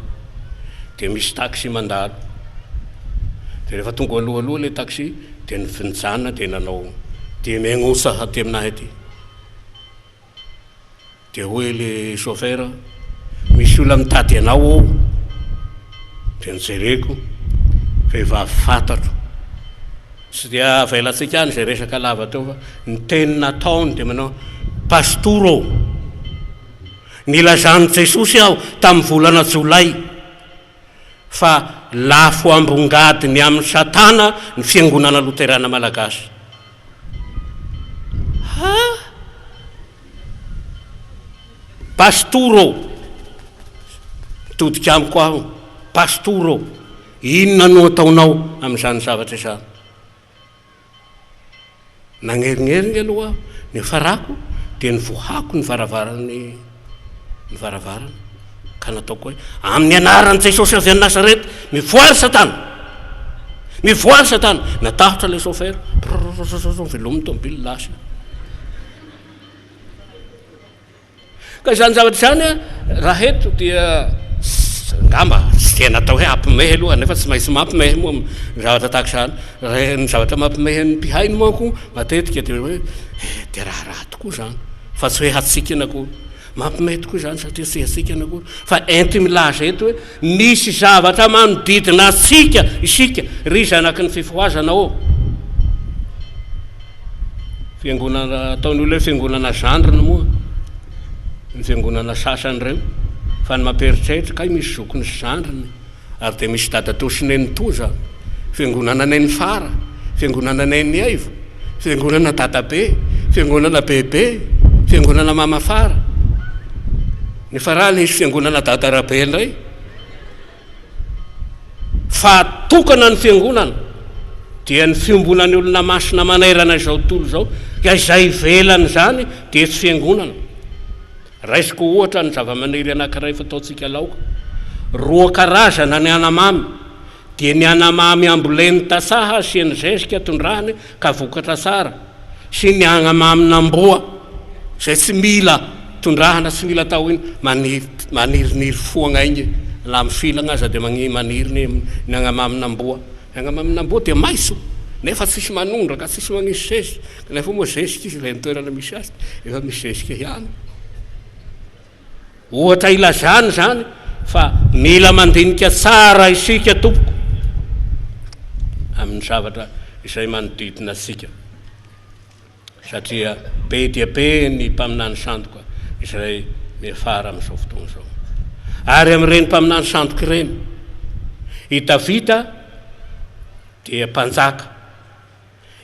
dia misy taxi mandalo. Dia rehefa tonga alohaloha ilay taxi dia nijanona dia nanao dia mihainosa aty aminahy aty. Dia hoy ilay chauffeur, misy olona mitady anao ao. Dia nojereko, vehivavy fantatro. Tsy dia avelantsika any izay resaka lava teo fa ny teny nataony dia manao, Pastora ô! Nilazan'i Jesosy aho tamin'ny volana jolay fa lafo ambongadiny amin'i Satana ny Fiangonana Loterana Malagasy. Ha? Pastora ô! Mitodika amiko aho, Pastora ô! Inona no ataonao amin'izany zavatra izany? Nagnerignerigny aloha aho, niafarako dia nivohako ny varavaran'ny ny varavarana ka nataoko hoe, Amin'ny anaran'i Jesosy avy any Nazareta, mivoaha ry Satana! Mivoaha ry Satana! Natahotra ilay chauffeur, prrrr, velomy ny tomobile, lasa. Ka izany zavatra izany raha eto dia angamba tsy dia natao hoe hampimehy aloha nefa tsy maintsy mampimehy moa ny zavatra tahaka izany. Raha ny zavatra mampimehy ny mpihaino manko matetika dia hoe eh, dia raharaha tokoa izany fa tsy hoe hatsikana akory. Mampimehy tokoa izany satria tsy hatsikana akory fa enti-milaza eto hoe misy zavatra manodidina antsika isika ry zanaky ny fifohazana ô. Fiangonana ataon'ny olona hoe fiangonana zandriny moa ny fiangonana sasany ireo fa ny mampieritreritra kay misy zokiny sy zandriny ary dia misy dadatoa sy nenitoa zany. Fiangonana nenifara, fiangonana neniaivo, fiangonana dadabe, fiangonana bebe, fiangonana mamafara. Nefa raha nisy fiangonana dadarabe indray. Fa tokana ny Fiangonana, dia ny fiombonan'ny olona masina manerana izao tontolo izao, ka izay ivelan'izany dia tsy Fiangonana. Raisiko ohatra ny zavamaniry anankiray fataontsika laoka. Roa karazana ny anamamy, dia ny anamamy ambolen'ny tantsaha asiany zezika tondrahany ka vokatra tsara, sy ny agnamamin'amboa izay tsy mila tondrahana tsy mila atao ino, maniry maniriniry foagna igny na mifilagna aza dia magni maniry ny ny agnamamin'amboa, ny agnamamin'amboa dia maiso nefa tsisy manondraka tsisy magnisy zezika kanefa moa zezika izy ilay ny toerana misy azy efa misy zezika ihany. Ohatra ilazana izany fa mila mandinika tsara isika tompoko amin'ny zavatra izay manodidina antsika satria be dia be ny mpaminany sandoka izay miafara amin'izao fotoana izao. Ary amin'ireny mpaminany sandoka ireny, i Davida dia mpanjaka.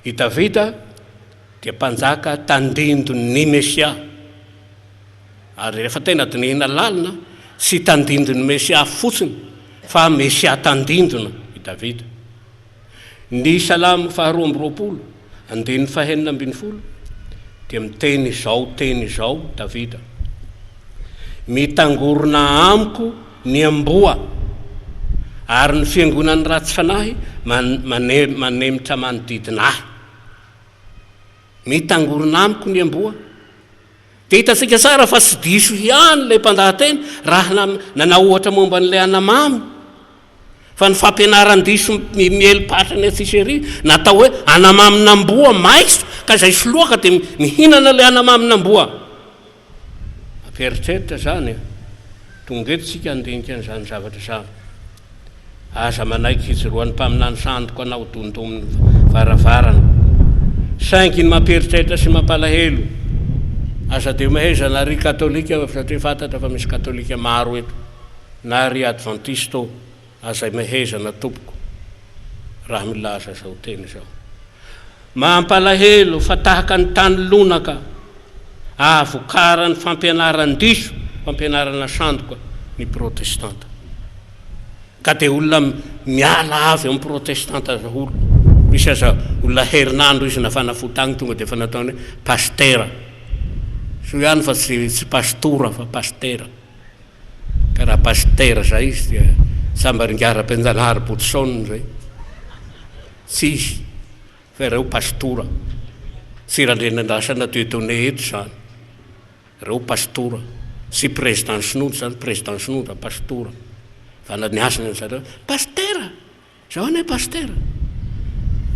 I Davida dia mpanjaka tandindon'ny Mesia. Ary rehefa tena dinihina lalina, tsy tandindon'ny Mesia fotsiny fa Mesia tandindona i Davida. Ny Salamo faharoa amby 20, andininy fahenina ambin'ny folo, dia miteny izao teny izao Davida, Mitangorona amiko ny amboa, ary ny fiangonan'ny ratsy fanahy manemitra manodidina ahy. Mitangorona amiko ny amboa. Dia hitantsika tsara fa tsy diso ihany ilay mpandahateny raha nanao ohatra momba an'ilay anamamy, fa ny fampianaran-diso miely patrana etsy sy ery, natao hoe anamamin'amboa maitso, ka izay soloaka dia mihinana ilay anamamin'amboa. Mampieritreritra izany an! Tonga eto isika handinika an'izany zavatra izany. Aza manaiky hijoroan'ny mpaminany sandoka na ho dondomin'ny varavarana. Saingy ny mampieritreritra sy mampalahelo, aza dia mahezana ry katolika satria fantatra fa misy katolika maro eto, na ry advantista ô, aza imehezana tompoko raha milaza izao teny izao. Mampalahelo fa tahaka ny tany lonaka ahavokaran'ny fampianaran-diso, fampianarana sandoka ny protestanta. Ka dia olona miala avy amin'ny protestanta daholo. Misy aza olona herinandro izy nafana fo tagny tonga dia efa nataony hoe pastera. Soa ihany fa tsy tsy pastora fa pastera. Ka raha pastera zay izy dia sambary Rabenjanahary Botosaonina zay. Tsy izy fa ireo pastora. Tsy Randrianandrasana Dieudonné eto izany. Ireo pastora. Tsy président sinoa izany, président sinoa da pastora. Fa na niasina ny zareo, pastera! Zao anie pastera.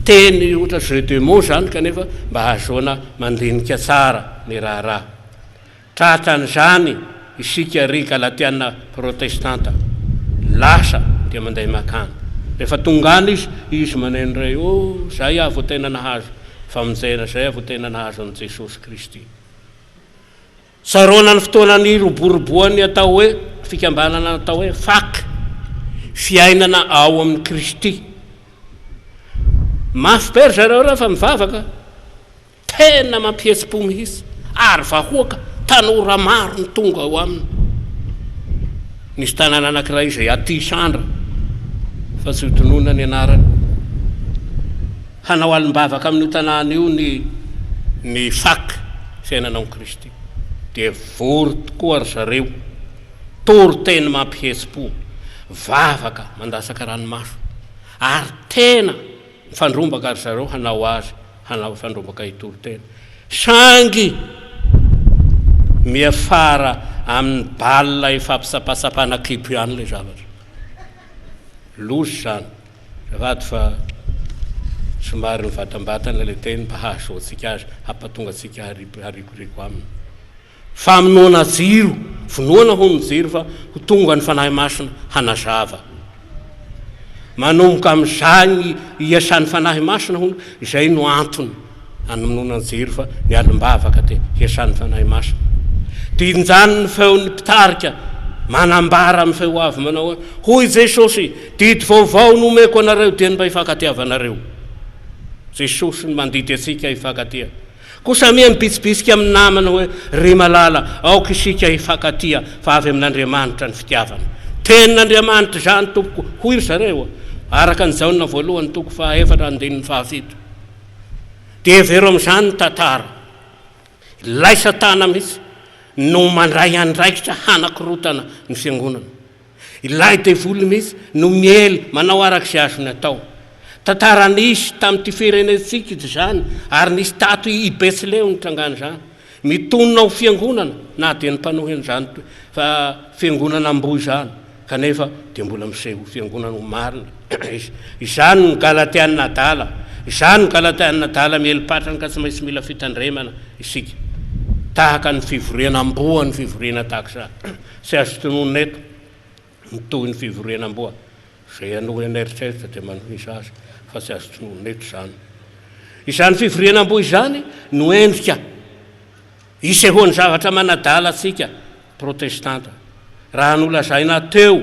Teny ohatra jeu de mots izany kanefa mba ahazoana mandinika tsara ny raharaha. Tratran'izany isika ry Galatiana protestanta. Lasa dia mandeha makany. Rehefa tonga any izy, izy maneno indray, Oh, izay aho vao tena nahazo famonjena, izay aho vao tena nahazo an'i Jesosy Kristy. Tsaroana ny fotoana niroboroboan'ny atao hoe fikambanana atao hoe fak, Fiainana ao amin'i Kristy. Mafy be ry zareo rehefa mivavaka. Tena mampihetsi-po mihitsy ary vahoaka tanora maro no tonga ao aminy. Nisy tanàna anankiray izay aty Isandra fa tsy ho tononina ny anarany. Hanao alim-bavaka amin'io tanàna io ny ny fak, Fiainana ao Kristy. Dia vory tokoa ry zareo. Toriteny mampihetsi-po, vavaka mandatsaka ranomaso ary tena Mifandrombaka ry zareo hanao azy, hanao fandrombaka hitory tena. Saingy miafara amin'ny bal ifampitsapatsapana kibo ihany ilay zavatra. Loza izany. Azafady fa somary nivatambatana ilay teny mba hahazoantsika azy, hampatonga antsika harikoriko aminy. Famonoana jiro, vonoana hono ny jiro fa ho tonga ny Fanahy Masina hanazava. Manomboka amin'izany iasan'ny Fanahy Masina hono, izay no antony anomonoana ny jiro fa ny alim-bavaka dia hiasan'ny Fanahy Masina. Dia injany ny feon'ny mpitarika manambara amin'ny feo avo manao hoe, Hoy Jesosy, didy vaovao no omeko anareo dia ny mba hifankatiavanareo. Jesosy no mandidy antsika hifankatia. Koa samia mibitsibitsika amin'ny namana hoe, Ry malala, aoka isika hifankatia, fa avy amin'Andriamanitra ny fitiavana. Tenin'Andriamanitra izany, tompoko, hoy ry zareo, araka ny Jaona voalohany toko fahaefatra andininy fahafito. Dia hevero amin'izany ny tantara. Ilay Satana mihitsy no mandray andraikitra hanakorontana ny fiangonana. Ilay devoly mihitsy no miely manao araka izay azony atao. Tantara nisy tamin'ity firenentsika izany ary nisy tato i Betsileo nitrangan'izany. Mitonona ho fiangonana na dia ny mpanohy an'izany fiangonana amboa izany kanefa dia mbola miseho ho fiangonana ho marina izy. Izany no Galatiana adala. Izany no Galatiana adala miely patrana ka tsy maintsy mila fitandremana isika. Tahaka ny fivoriana amboa ny fivoriana tahaka izany. Tsy azo tononina eto ny tohin'ny fivoriana amboa. Izay hanohy an'eritreritra dia manohiza azy fa tsy azo tononina eto izany. Izany fivoriana amboa izany no endrika isehoan'ny zavatra manadala antsika protestanta. Raha nolazaina teo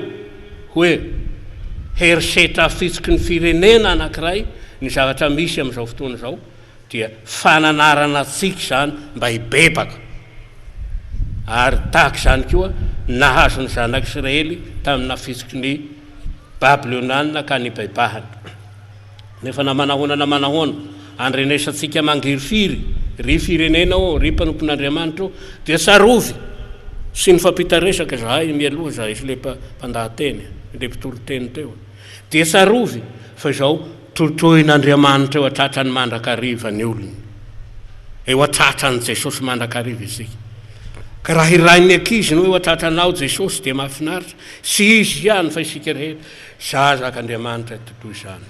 hoe herisetra afitsiky ny firenena anankiray ny zavatra misy amin'izao fotoana izao dia fananarana antsika izany mba hibebaka. Ary tahaka izany koa nahazo ny zanak'Israely tamin'ny nafitsiky ny Babylonianina ka nibebahany. Nefa na manahoana na manahoana, andrenesantsika mangirifiry, ry firenena ô, ry mpanompon'Andriamanitra ô, dia tsarovy sy nifampita resaka izahay mialoha izahay sy ilay mpandahateny, ilay mpitoriteny teo, dia tsarovy fa izao Trotroin'Andriamanitra eo an-tratrany mandrakariva ny olony. Eo an-tratran'i Jesosy mandrakariva isika. Ka raha hirain'ny ankizy ny hoe eo an-tratranao Jesosy dia mahafinaritra. Tsy izy ihany fa isika rehetra. Zazak'Andriamanitra tokoa izany.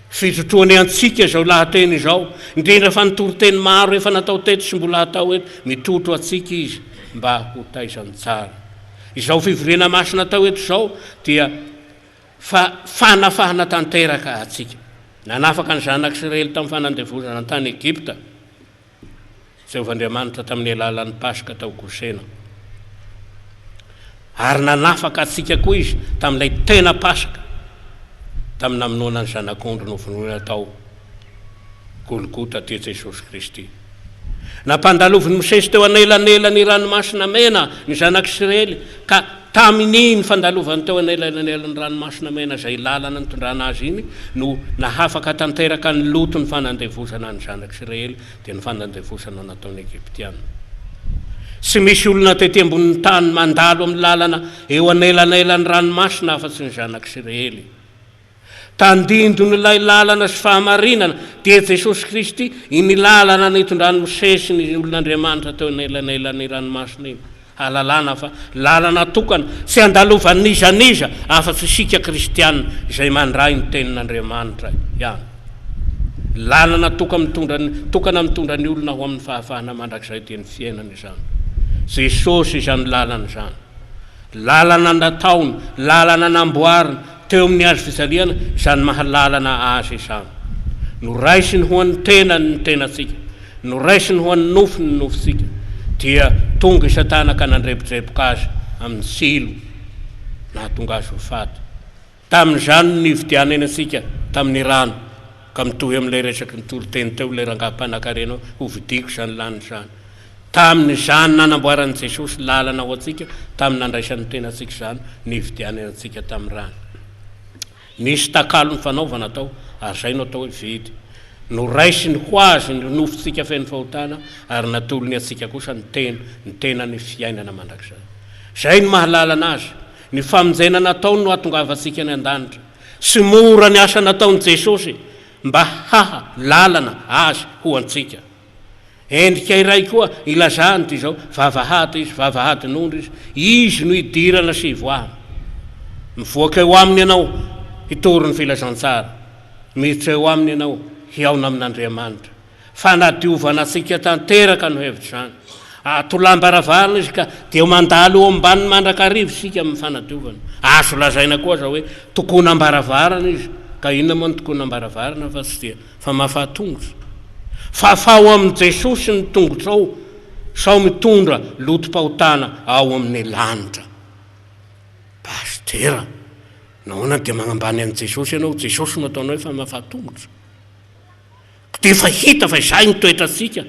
Fitrotroany antsika izao lahateny izao, indrindra fa ny toriteny maro efa natao teto sy mbola hatao eto, mitrotro antsika izy mba ho taizany tsara. Izao fivoriana masina atao eto izao dia Fa fanafahana tanteraka antsika. Nanafaka ny zanak'Israely tamin'ny fanandevozana tany Egypta Jehovah Andriamanitra tamin'ny alalan'ny Paska tao Gosena. Ary nanafaka antsika koa izy tamin'ilay tena Paska, tamin'ny namonoana ny Zanak'ondry novonoina tao Golgota, dia Jesosy Kristy. Nampandalovin'i Mosesy teo anelanelan'ny Ranomasina Mena ny zanak'Israely, ka tamin'iny fandalovany teo anelanelan'ny Ranomasina Mena izay lalana nitondrana azy iny no nahafaka tanteraka ny loton'ny fanandevozana ny zanak'Israely, dia ny fanandevozana nataon'ny Egyptiana. Tsy misy olona tety ambonin'ny tany mandalo amin'ny lalana eo anelanelan'ny ranomasina afa-tsy ny zanak'Israely. Tandindon'ilay lalana sy fahamarinana, dia Jesosy Kristy, iny lalana nitondran'i Mosesy ny olon'Andriamanitra teo anelanelan'ny ranomasina iny. Hahalalana fa lalana tokana, tsy andalovan'iza n'iza afa-tsy isika kristiana izay mandray ny Tenin'Andriamanitra ihany. Lalana toka mitondra ny, tokana mitondra ny olona ho amin'ny fahafahana mandrakizay dia ny fiainana izany. Jesosy izany lalana izany. Lalana nataony, lalana namboariny. teo amin'ny hazo fijaliana izany maha lalana Azy izany. Noraisiny ho an'ny tenany ny tenantsika, noraisiny ho an'ny nofony ny nofontsika, dia tonga i Satana ka nandrebodreboka Azy amin'ny tsilo nahatonga Azy ho faty. Tamin'izany no nividianany antsika tamin'ny rano, ka mitohy amin'ilay resaky ny toriteny teo ilay rangahy mpanankarena hoe hovidiako izany lanitra izany. Tamin'izany nanamboaran'i Jesosy lalana ho antsika tamin'ny nandraisany ny tenantsika izany nividianany antsika tamin'ny rany. Nisy takalo nifanaovana tao ary izay no atao hoe vidy. Noraisiny ho azy ny nofontsika feno fahotana ary natolony antsika kosa ny tena, ny tenany fiainana mandrakizay. Izay no maha lalana azy. Ny famonjena nataony no hahatongavantsika any an-danitra. Tsy mora ny asa nataon'i Jesosy mba haha lalana azy ho antsika. Endrika iray koa ilazany dia izao, vavahady izy, vavahadin'ondry izy, izy no idirana sy ivoahana. Mivoaka eo aminy ianao hitory ny filazantsara, miditra eo aminy ianao hihaona amin'Andriamanitra. Fanadiovana antsika tanteraka no hevitr'izany. Atolam-baravarana izy ka dia mandalo eo ambaniny mandrakariva isika amin'ny fanadiovana. Azo lazaina koa aza hoe tokonam-baravarana izy, ka inona moa ny tokonam-baravarana fa tsy dia famafa tongotra. Fafao amin'i Jesosy ny tongotrao sao mitondra lotom-pahotana ao amin'ny lanitra. Pasitera, nahoana dia magnambany an'i Jesosy ianao? Jesosy no ataonao hoe famafa tongotra. Dia efa hita fa izay ny toetrantsika.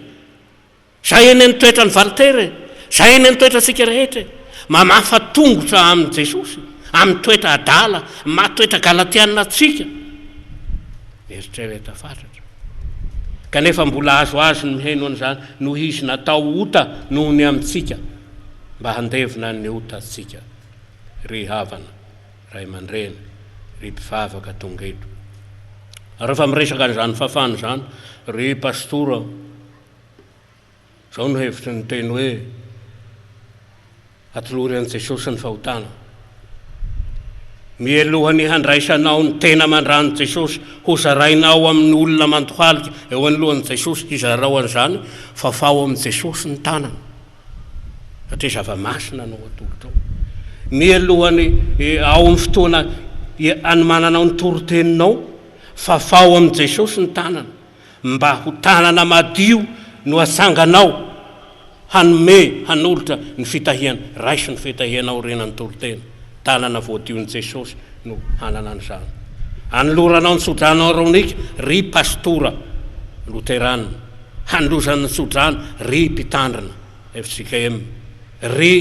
Izay anie ny toetran'i Valtera e! Izay anie ny toetrantsika rehetra e! Mamafa tongotra amin'i Jesosy, amin'ny toetra adala, maha toetra galatiana antsika. Mieritrereta fatratra. Kanefa mbola azoazo ny mihaino an'izany noho izy natao ota noho ny amintsika, mba handevona ny otantsika. Ry havana. Ray aman-dreny, ry mpivavaka tonga eto. Rehefa miresaka an'izany fafana izany, ry pastora, izao no hevitry ny teny hoe atolory an'i Jesosy ny fahotana. Mialoha ny handraisanao ny tena aman-dran'i Jesosy, hozarainao amin'ny olona mandohalika eo anoloan'i Jesosy, hizarao an'izany, fafao amin'i Jesosy ny tanana. Satria zava-masina no atolotrao. Mialohan'ny ao amin'ny fotoana hanomananao ny toriteninao, fafao amin'i Jesosy ny tanana, mba ho tanana madio no atsanganao hanome, hanolotra ny fitahiana. Raiso ny fitahiana aorianan'ny toriteny. Tanana voadion'i Jesosy no hanana an'izany. Anoloranao ny tsodrano Aarônika, ry pastora loterana. Hanolozana ny tsodrano, ry mpitandrina fjkm, ry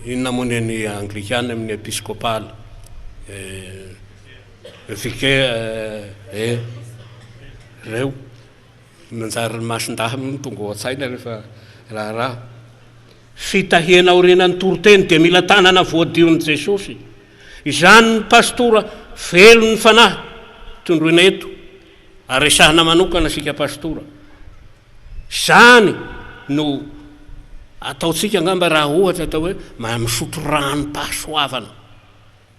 inona moa ny an'ny anglikana amin'ny episkopaly, vicaire, eh, reo. Manjary ny masin-dahy moa no tonga ao an-tsaina rehefa raharaha. Fitahiana aorianan'ny toriteny dia mila tanana voadion'i Jesosy. Izany ny pastora velon'ny fanahy tondroina eto ary resahina manokana isika pastora. Izany no ataontsika angamba raha ohatra atao hoe misotro ranom-pahasoavana.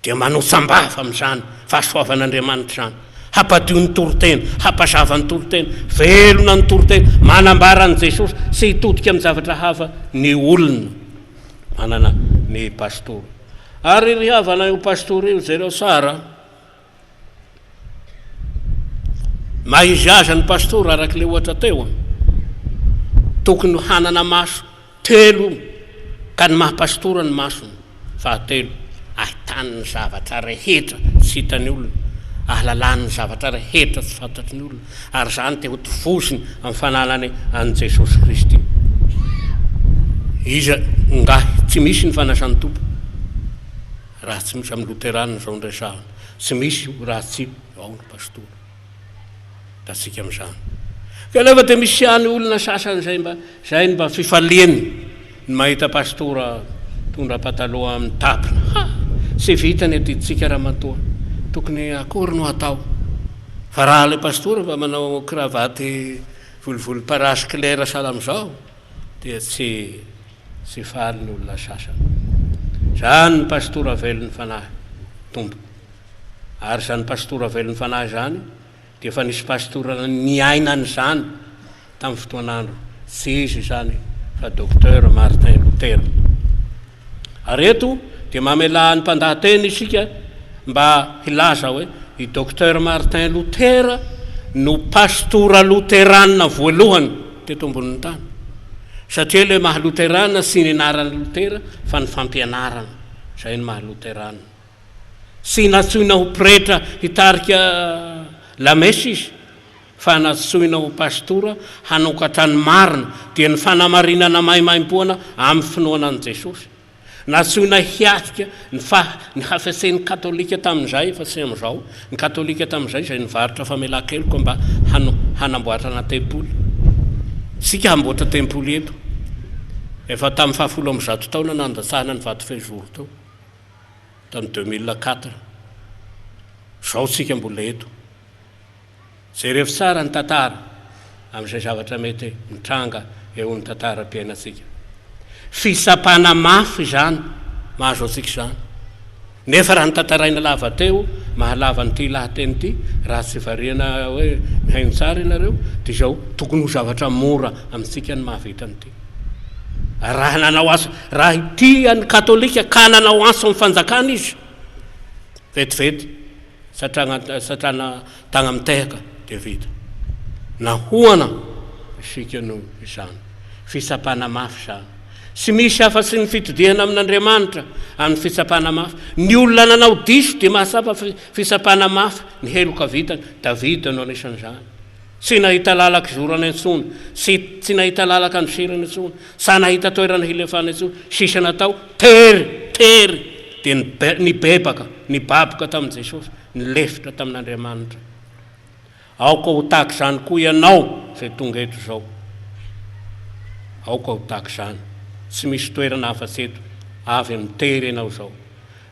Dia manotsam-bava amin'izany fahasoavan'Andriamanitra izany. Hampadio ny toriteny, hampazava ny toriteny, velona ny toriteny, manambara an'i Jesosy, tsy hitodika amin'ny zavatra hafa ny olona manana ny pastora. Ary ry havana io pastora io jereo tsara an. Maha izy azy ny pastora araka ilay ohatra teo an. Tokony hanana maso telo ka ny maha pastora ny masony fahatelo ahitany ny zavatra rehetra tsy hitan'ny olona, ahalalany ny zavatra rehetra tsy fantatry ny olona ary izany dia hotovoziny amin'ny fananany an'i Jesosy Kristy. Iza ngahy tsy misy ny fanasan'ny Tompo raha tsy misy amin'ny Loterana izao no resahana. Tsy misy io raha tsy ao ny pastora. Hitantsika amin'izany. Kanefa dia misy ihany olona sasany izay mba izay ny mba fifaliany ny mahita pastora mitondra pataloha mitapina. Ha! Tsy vita ny adidintsika ramatoa. Tokony akory no hatao. Fa raha ilay pastora mba manao kravaty volovolomparasy clair sahala amin'izao dia tsy tsy faly ny olona sasany. Izany ny pastora velon'ny fanahy, tompoko. Ary izany pastora velon'ny fanahy izany dia efa nisy pastora niaina an'izany tamin'ny fotoan'andro. Tsy izy izany fa Docteur Martin Luther. Ary eto dia mamelà ny mpandahateny isika. mba hilaza hoe i Docteur Martin Luther no pastora loterana voalohany teto ambonin'ny tany. Satria ilay maha loterana tsy ny anaran'i Lotera fa ny fampianarana, izay no maha loterana. Tsy nantsoina ho pretra hitarika lamesa izy fa nantsoina ho pastora hanokatra ny marina, dia ny fanamarinana maimaimpoana amin'ny finoana an'i Jesosy. Nantsoina hiatrika ny faha, ny hafetsen'ny katolika tamin'izay, fa tsy amin'izao, ny katolika tamin'izay izay nivarotra famelan-keloka mba hano, hanamboatrana tempoly. Isika hamboatra tempoly eto. Efa tamin'ny fahafolo ambizato taona nandatsahana ny vato fehizoro teo, tamin'ny 2004. Izao isika mbola eto. Jerevo tsara ny tantara amin'izay zavatra mety mitranga eo amin'ny tantaram-piainantsika. Fitsapana mafy izany mahazo antsika izany. Nefa raha notantaraina lava teo, mahalava an'ity lahateny ity, raha tsy variana hoe mihaino tsara ianareo, dia izao, tokony ho zavatra mora amintsika ny mahavita an'ity. Raha nanao antso, raha ity an'ny katolika ka nanao antso amin'ny fanjakana izy, vetivety, Satrana satrana tagna mitehaka dia vita. Nahoana isika no izany? Fitsapana mafy izany. Tsy misy afa-tsy ny fitodihana amin'Andriamanitra amin'ny fitsapana mafy. Ny olona nanao diso dia mahatsapa fitsapana mafy ny heloka vitany. Davida no anisan'izany. Tsy nahita lalan-kizorana intsony, tsy tsy nahita lalan-kandosirana intsony, tsa nahita toerana hilefana intsony, sisa natao, tery, tery, dia nibe, nibebaka, nibaboka tamin'i Jesosy, nilefitra tamin'Andriamanitra. Aoka ho tahaka izany koa ianao izay tonga eto izao. Aoka ho tahaka izany. Tsy misy toerana afa-tsy eto. Avy amin'ny tery ianao izao.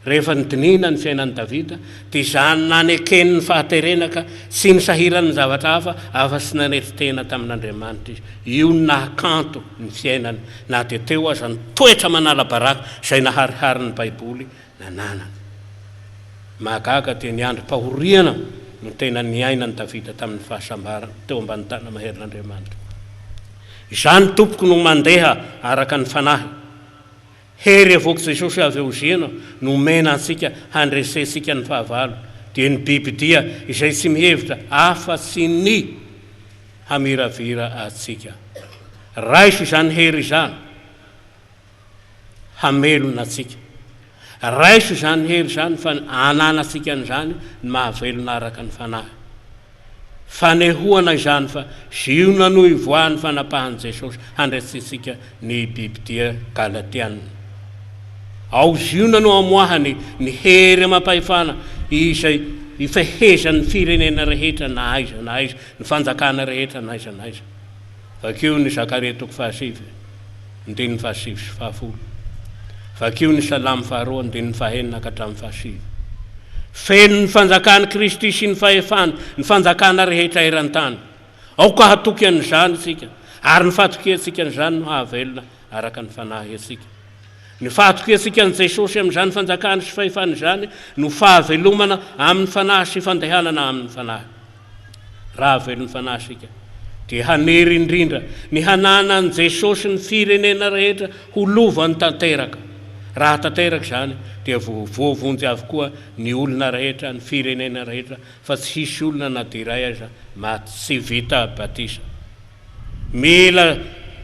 Rehefa nodinihina ny fiainan'i Davida, dia izany nanekeny ny fahaterena ka tsy nisahirany ny zavatra hafa afa-tsy nanetry tena tamin'Andriamanitra izy. Io no nahakanto ny fiainany, na dia teo aza ny toetra manala baraka izay nahariharin'ny Baiboly nananany. Mahagaga dia ny androm-pahoriana no tena niainan'i Davida tamin'ny fahasambarana teo ambany tana-maherin'Andriamanitra. Izany, tompoko, no mandeha araka ny fanahy. Hery avoak'i Jesosy avy ao Ziona no omena antsika handresentsika ny fahavalo, dia ny bibidia izay tsy mihevitra afa-tsy ny hamiravira antsika. Raiso izany hery izany hamelona antsika. Raiso izany hery izany fa ananantsika an'izany ny mahavelona araka ny fanahy. Fanehoana izany fa Ziona no ivoahan'ny fanapahan'i Jesosy handresentsika ny bibidia Galatiana. Ao Ziona no amoahany ny hery amam-pahefana izay ifehezan'ny firenena rehetra na aiza na aiza, ny fanjakana rehetra na aiza na aiza. Vakio ny Zakaria toko fahasivy, andininy fahasivy sy fahafolo. Vakio ny Salamo faharoa, andininy fahenina ka hatramin'ny fahasivy. Feno ny fanjakan'i Kristy sy ny fahefany ny fanjakana rehetra eran-tany. Aoka hatoky an'izany isika, ary ny fahatokiantsika an'izany no hahavelona araka ny fanahy antsika. Ny fahatokiantsika an'i Jesosy amin'izany fanjakany sy fahefany izany no fahavelomana amin'ny fanahy sy fandehanana amin'ny fanahy. Raha velon'ny fanahy isika, dia haniry indrindra ny hananan'i Jesosy ny firenena rehetra ho lovany tanteraka. Raha tanteraka izany, dia voavonjy avokoa ny olona rehetra, ny firenena rehetra, fa tsy hisy olona na dia iray aza maty tsy vita batisa. Mila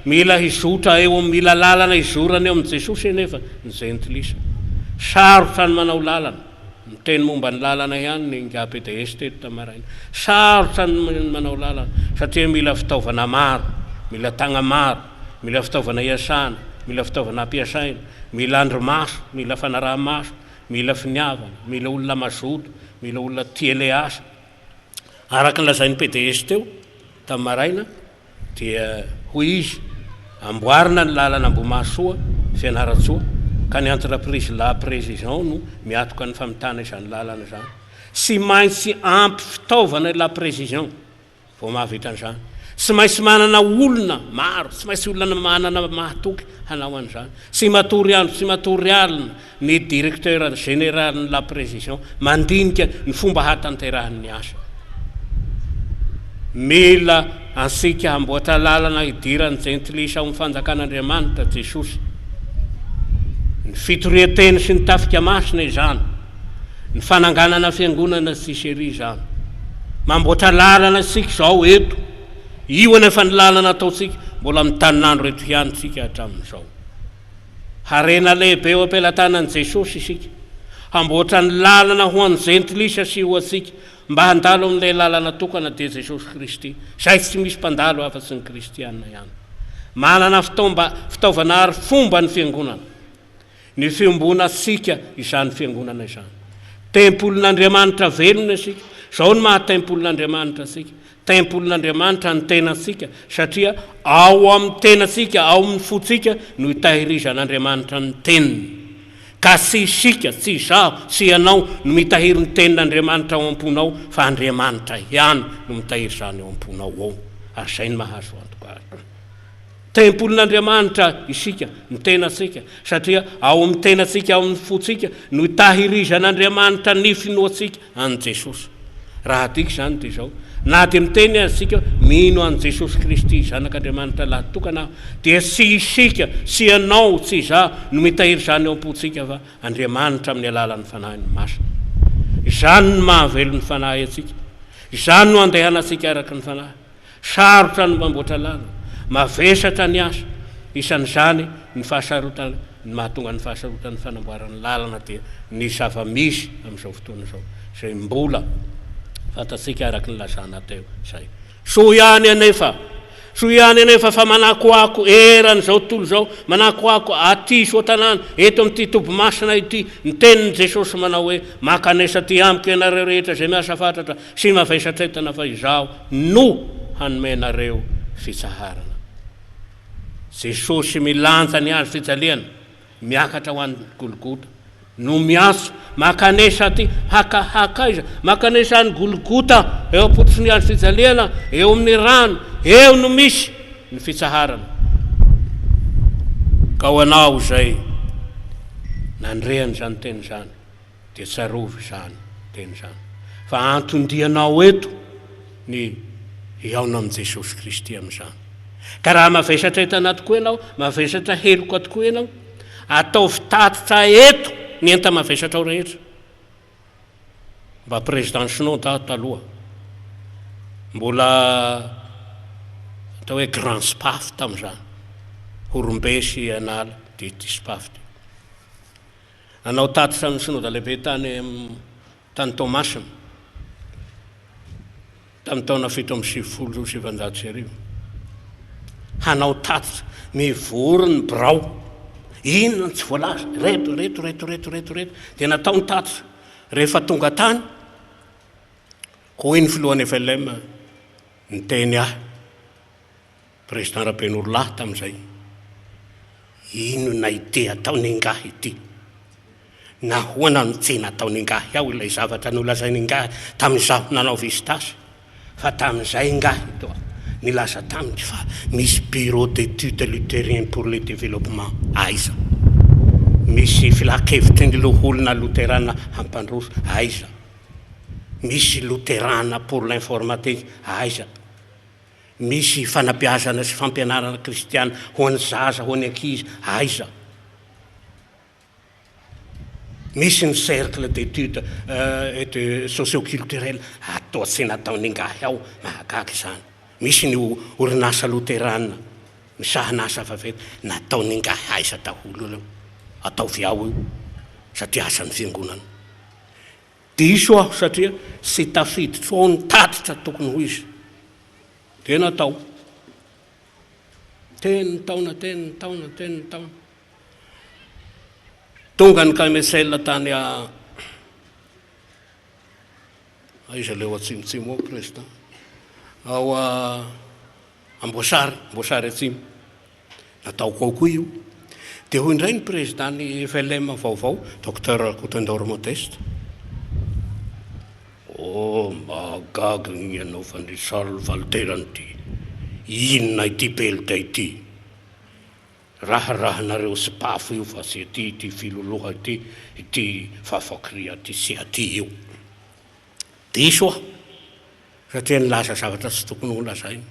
mila hizotra eo amin'ny mila lalana hizorana eo amin'i Jesosy anefa ny jentilisa. Sarotra ny manao lalana. Niteny momba ny lalana ihany ny Ingahy PDS teto tamin'ny maraina. Sarotra ny manao lalana satria mila fitaovana maro, mila tagna maro, mila fitaovana iasana, mila fitaovana ampiasaina, mila andrimaso, mila fanaraha-maso, mila finiavana, mila olona mazoto, mila olona tia ilay asa. Araka ny lazain'ny PDS teo tamin'ny maraina dia hoy izy, amboarina ny lalana Ambohimahasoa, Fianarantsoa, ka ny entreprise La Précision no miatoka ny famitana izany lalana izany. Tsy maintsy ampy fitaovana i La Précision. Vao mahavita an'izany. Tsy maintsy manana olona maro, tsy maintsy olona manana mahatoky hanao an'izany. Tsy matory andro, tsy matory alina ny directeur général-n'ny La Précision mandinika ny fomba hahatanterahany ny asa. Mila antsika hamboatra lalana hidiran'ny jentilisa ao amin'ny fanjakan'Andriamanitra Jesosy. Ny fitorian-teny sy ny tafika masina izany. Ny fananganana fiangonana tsisy ery izany. Mamboatra lalana isika izao eto. Io anefa ny lalana ataontsika, mbola mitanin'andro eto ihany isika hatramin'izao. Harena lehibe eo am-pelatanan'i Jesosy isika. Hamboatra ny lalana ho an'ny jentilisa sy ho antsika mba handalo amin'ilay lalana tokana dia Jesosy Kristy, izay tsy misy mpandalo afa-tsy ny kristiana ihany. Manana fitaomba, fitaovana ary fomba ny fiangonana. Ny fiombonantsika izany fiangonana izany. Tempolin'Andriamanitra velona isika. Izao no maha tempolin'Andriamanitra antsika. Tempolin'Andriamanitra ny tenantsika satria ao amin'ny tenantsika, ao amin'ny fontsika no itahirizan'Andriamanitra ny Teniny. Ka tsy isika, tsy izaho, tsy ianao no mitahiry ny Tenin'Andriamanitra ao am-ponao fa Andriamanitra ihany no mitahiry izany ao am-ponao ao. Ary izay no mahazo antoka azy. Tempolin'Andriamanitra isika, ny tenantsika, satria ao amin'ny tenantsika, ao amin'ny fontsika no itahirizan'Andriamanitra ny finoantsika an'i Jesosy. Raha adika izany dia izao, na dia miteny aza isika hoe mino an'i Jesosy Kristy Zanak'Andriamanitra lahitokana aho, dia tsy isika, tsy ianao, tsy izaho no mitahiry izany ao am-pontsika fa Andriamanitra amin'ny alalan'ny Fanahiny Masina. Izany no mahavelon'ny Fanahy antsika. Izany no andehanantsika araka ny Fanahy. Sarotra ny mamboatra lalana, mavesatra ny asa, isan'izany ny fahasarotana, ny mahatonga ny fahasarotan'ny fanamboarana lalana dia ny zava-misy amin'izao fotoana izao, izay mbola fantatsika araka ny nilazana teo izay. Soa ihany anefa, soa ihany anefa fa manakoako eran'izao tontolo izao, manakoako aty Soatanàna, eto amin'ity toby masina ity, ny tenin'i Jesosy manao hoe, Mankanesa aty amiko ianareo rehetra izay miasa fatratra, Tsy mavesatra-entana fa Izaho no hanome anareo fitsaharana. Jesosy milanja ny hazo fijaliana, miakatra ho any Golgota, no miantso, Mankanesa aty, haka, haka aiza? Mankanesa any Golgota, eo am-pototry ny hazo fijaliana, eo amin'ny rano, eo no misy ny fitsaharana. Ka ho anao izay nandre an'izany teny izany, Dia tsarovy izany teny izany fa anton-dianao eto ny hihaona amin'i Jesosy Kristy amin'izany. Ka raha mavesatra entana tokoa ianao, mavesatra heloka tokoa ianao, ataovy tatitra eto ny enta-mavesatrao rehetra. Mba président synode aho taloha. Mbola atao hoe grand spaf tamin'izany. Horombe sy Anala dia ity spaf ity. Nanao tatitra ny Synoda Lehibe tany tany Toamasina, tamin'ny taona 1997. Hanao tatitra, mivory ny birao. Inona no tsy voalaza? Ireto, ireto, ireto, ireto, ireto, ireto. Dia natao ny tatitra. Rehefa tonga tany, hoy ny filohan'ny FLM niteny ahy. Président Rabenorolahy tamin'izay, Inona ity ataon'ingahy ity? Nahoana no tsy nataon'ingahy ao ilay zavatra nolazain'ingahy tamin'izaho nanao vistas? Fa tamin'izay ingahy toa nilaza tamiko fa misy bureau d'études luthérien pour le développement aiza? Misy filankevitry ny loholona loterana hampandroso aiza? Misy loterana pour l'informatique aiza? Misy fanabeazana sy fampianarana kristiana ho an'ny zaza, ho an'ny ankizy, aiza? Misy ny cercle d'études et de socio-culturel, atoa tsy nataon'ingahy ao, mahagaga izany. Misy ny orinasa loterana misahana asa vaventy, nataon'ingahy aiza daholo ireo? Ataovy ao io, satria asan'ny fiangonana. Diso aho satria tsy tafiditro ao ny tatitra tokony ho izy. Dia natao. Teny ny taona, teny ny taona, teny ny taona. Tonga ny KMSL tany a aiza ilay ao atsimotsimo ao président? Ao a Amboasary, Amboasary Atsimo. Nataoko ao koa io. Dia hoy indray ny président-n'ny FLM vaovao, Docteur Rakotondaoro Modeste, Oh, mahagaga ny anaovan'i Charles Valterany ity. Inona ity pelika ity? Raharahanareo sy pafo io fa tsy aty ity filoloha ity, ity fafakria ity, tsy aty io. Diso aho satria nilaza zavatra tsy tokony holazaina.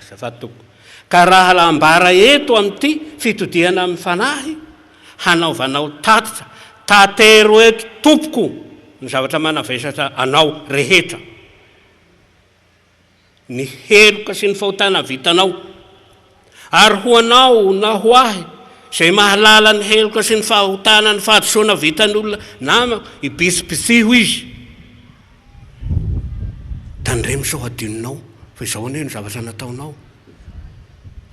Azafady tompoko. Ka raha ambara eto amin'ity fitodihana amin'ny fanahy, hanaovanao tatitra, Tatero eto tompoko ny zavatra manavesatra anao rehetra. Ny heloka sy ny fahotana vitanao. Ary ho anao na ho ahy izay mahalala ny heloka sy ny fahotana ny fahadisoana vitan'ny olona namako, ibitsibitsiho izy. Tandremo sao hadinonao fa izao anie no zavatra nataonao.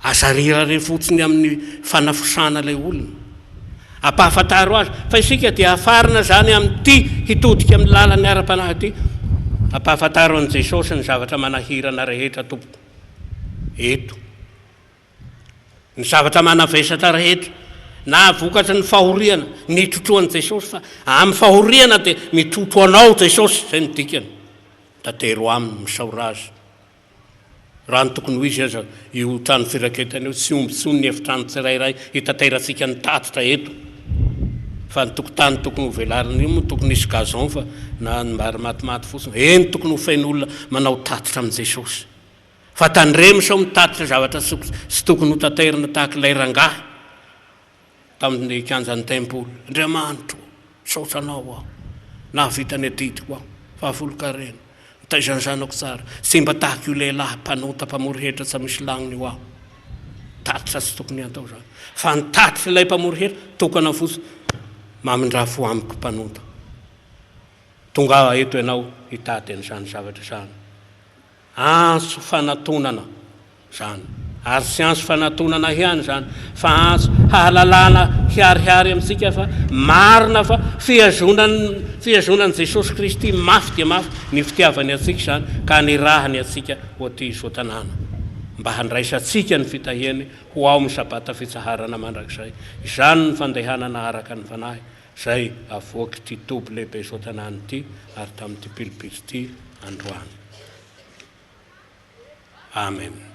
Aza rirare fotsiny amin'ny fanafosana ilay olona. Ampahafantaro azy fa isika dia hafarana izany amin'ity hitodika amin'ny lalan'ny ara-panahy ity. Ampahafantaro an'i Jesosy ny zavatra manahirana rehetra tompoko. Eto. Ny zavatra manavesatra rehetra na vokatry ny fahoriana nitrotroan'i Jesosy fa amin'ny fahoriana dia mitrotro anao Jesosy, izay no dikany. Tatero aminy, misaora azy. Raha ny tokony ho izy aza, io trano firaketana io tsy omby intsony ny efitrano tsirairay hitaterantsika ny tatitra eto. Fa ny tokotany tokony ho velarina io moa tokony hisy gazon fa na ny mbary matimaty fotsiny. Eny tokony ho feno olona manao tatitra amin'i Jesosy. Fa tandremo sao mitatitra zavatra tsy tokony ho taterina tahaka ilay rangahy. Tamin'ny kianjan'ny tempoly. Andriamanitro ô, misaotra Anao aho. Nahavita ny adidiko aho. Fahafolonkarena. Nitaiza ny zanako tsara. Tsy mba tahaka io lehilahy mpanota mpamory hetra tsy misy lagniny io aho. Tatitra tsy tokony hatao izany. Fa ny tatitr'ilay mpamory hetra, tokana fotsiny. Mamindrà fo amiko mpanota. Tongava eto ianao hitady an'izany zavatra izany. Antso fanatonana izany. Ary tsy antso fanatonana ihany izany, fa antso hahalalana hiharihary amintsika fa marina fa fihazonan'ny fihazonan'i Jesosy Kristy mafy dia mafy ny fitiavany antsika izany ka anirahany antsika ho aty izao tanàna mba handraisantsika ny fitahiany ho ao amin'ny Sabata fitsaharana mandrakizay. Izany ny fandehanana araka ny Fanahy izay avoak'ity toby lehibe izao tanàna ity ary tamin'ity pilipitra ity androany. Amen.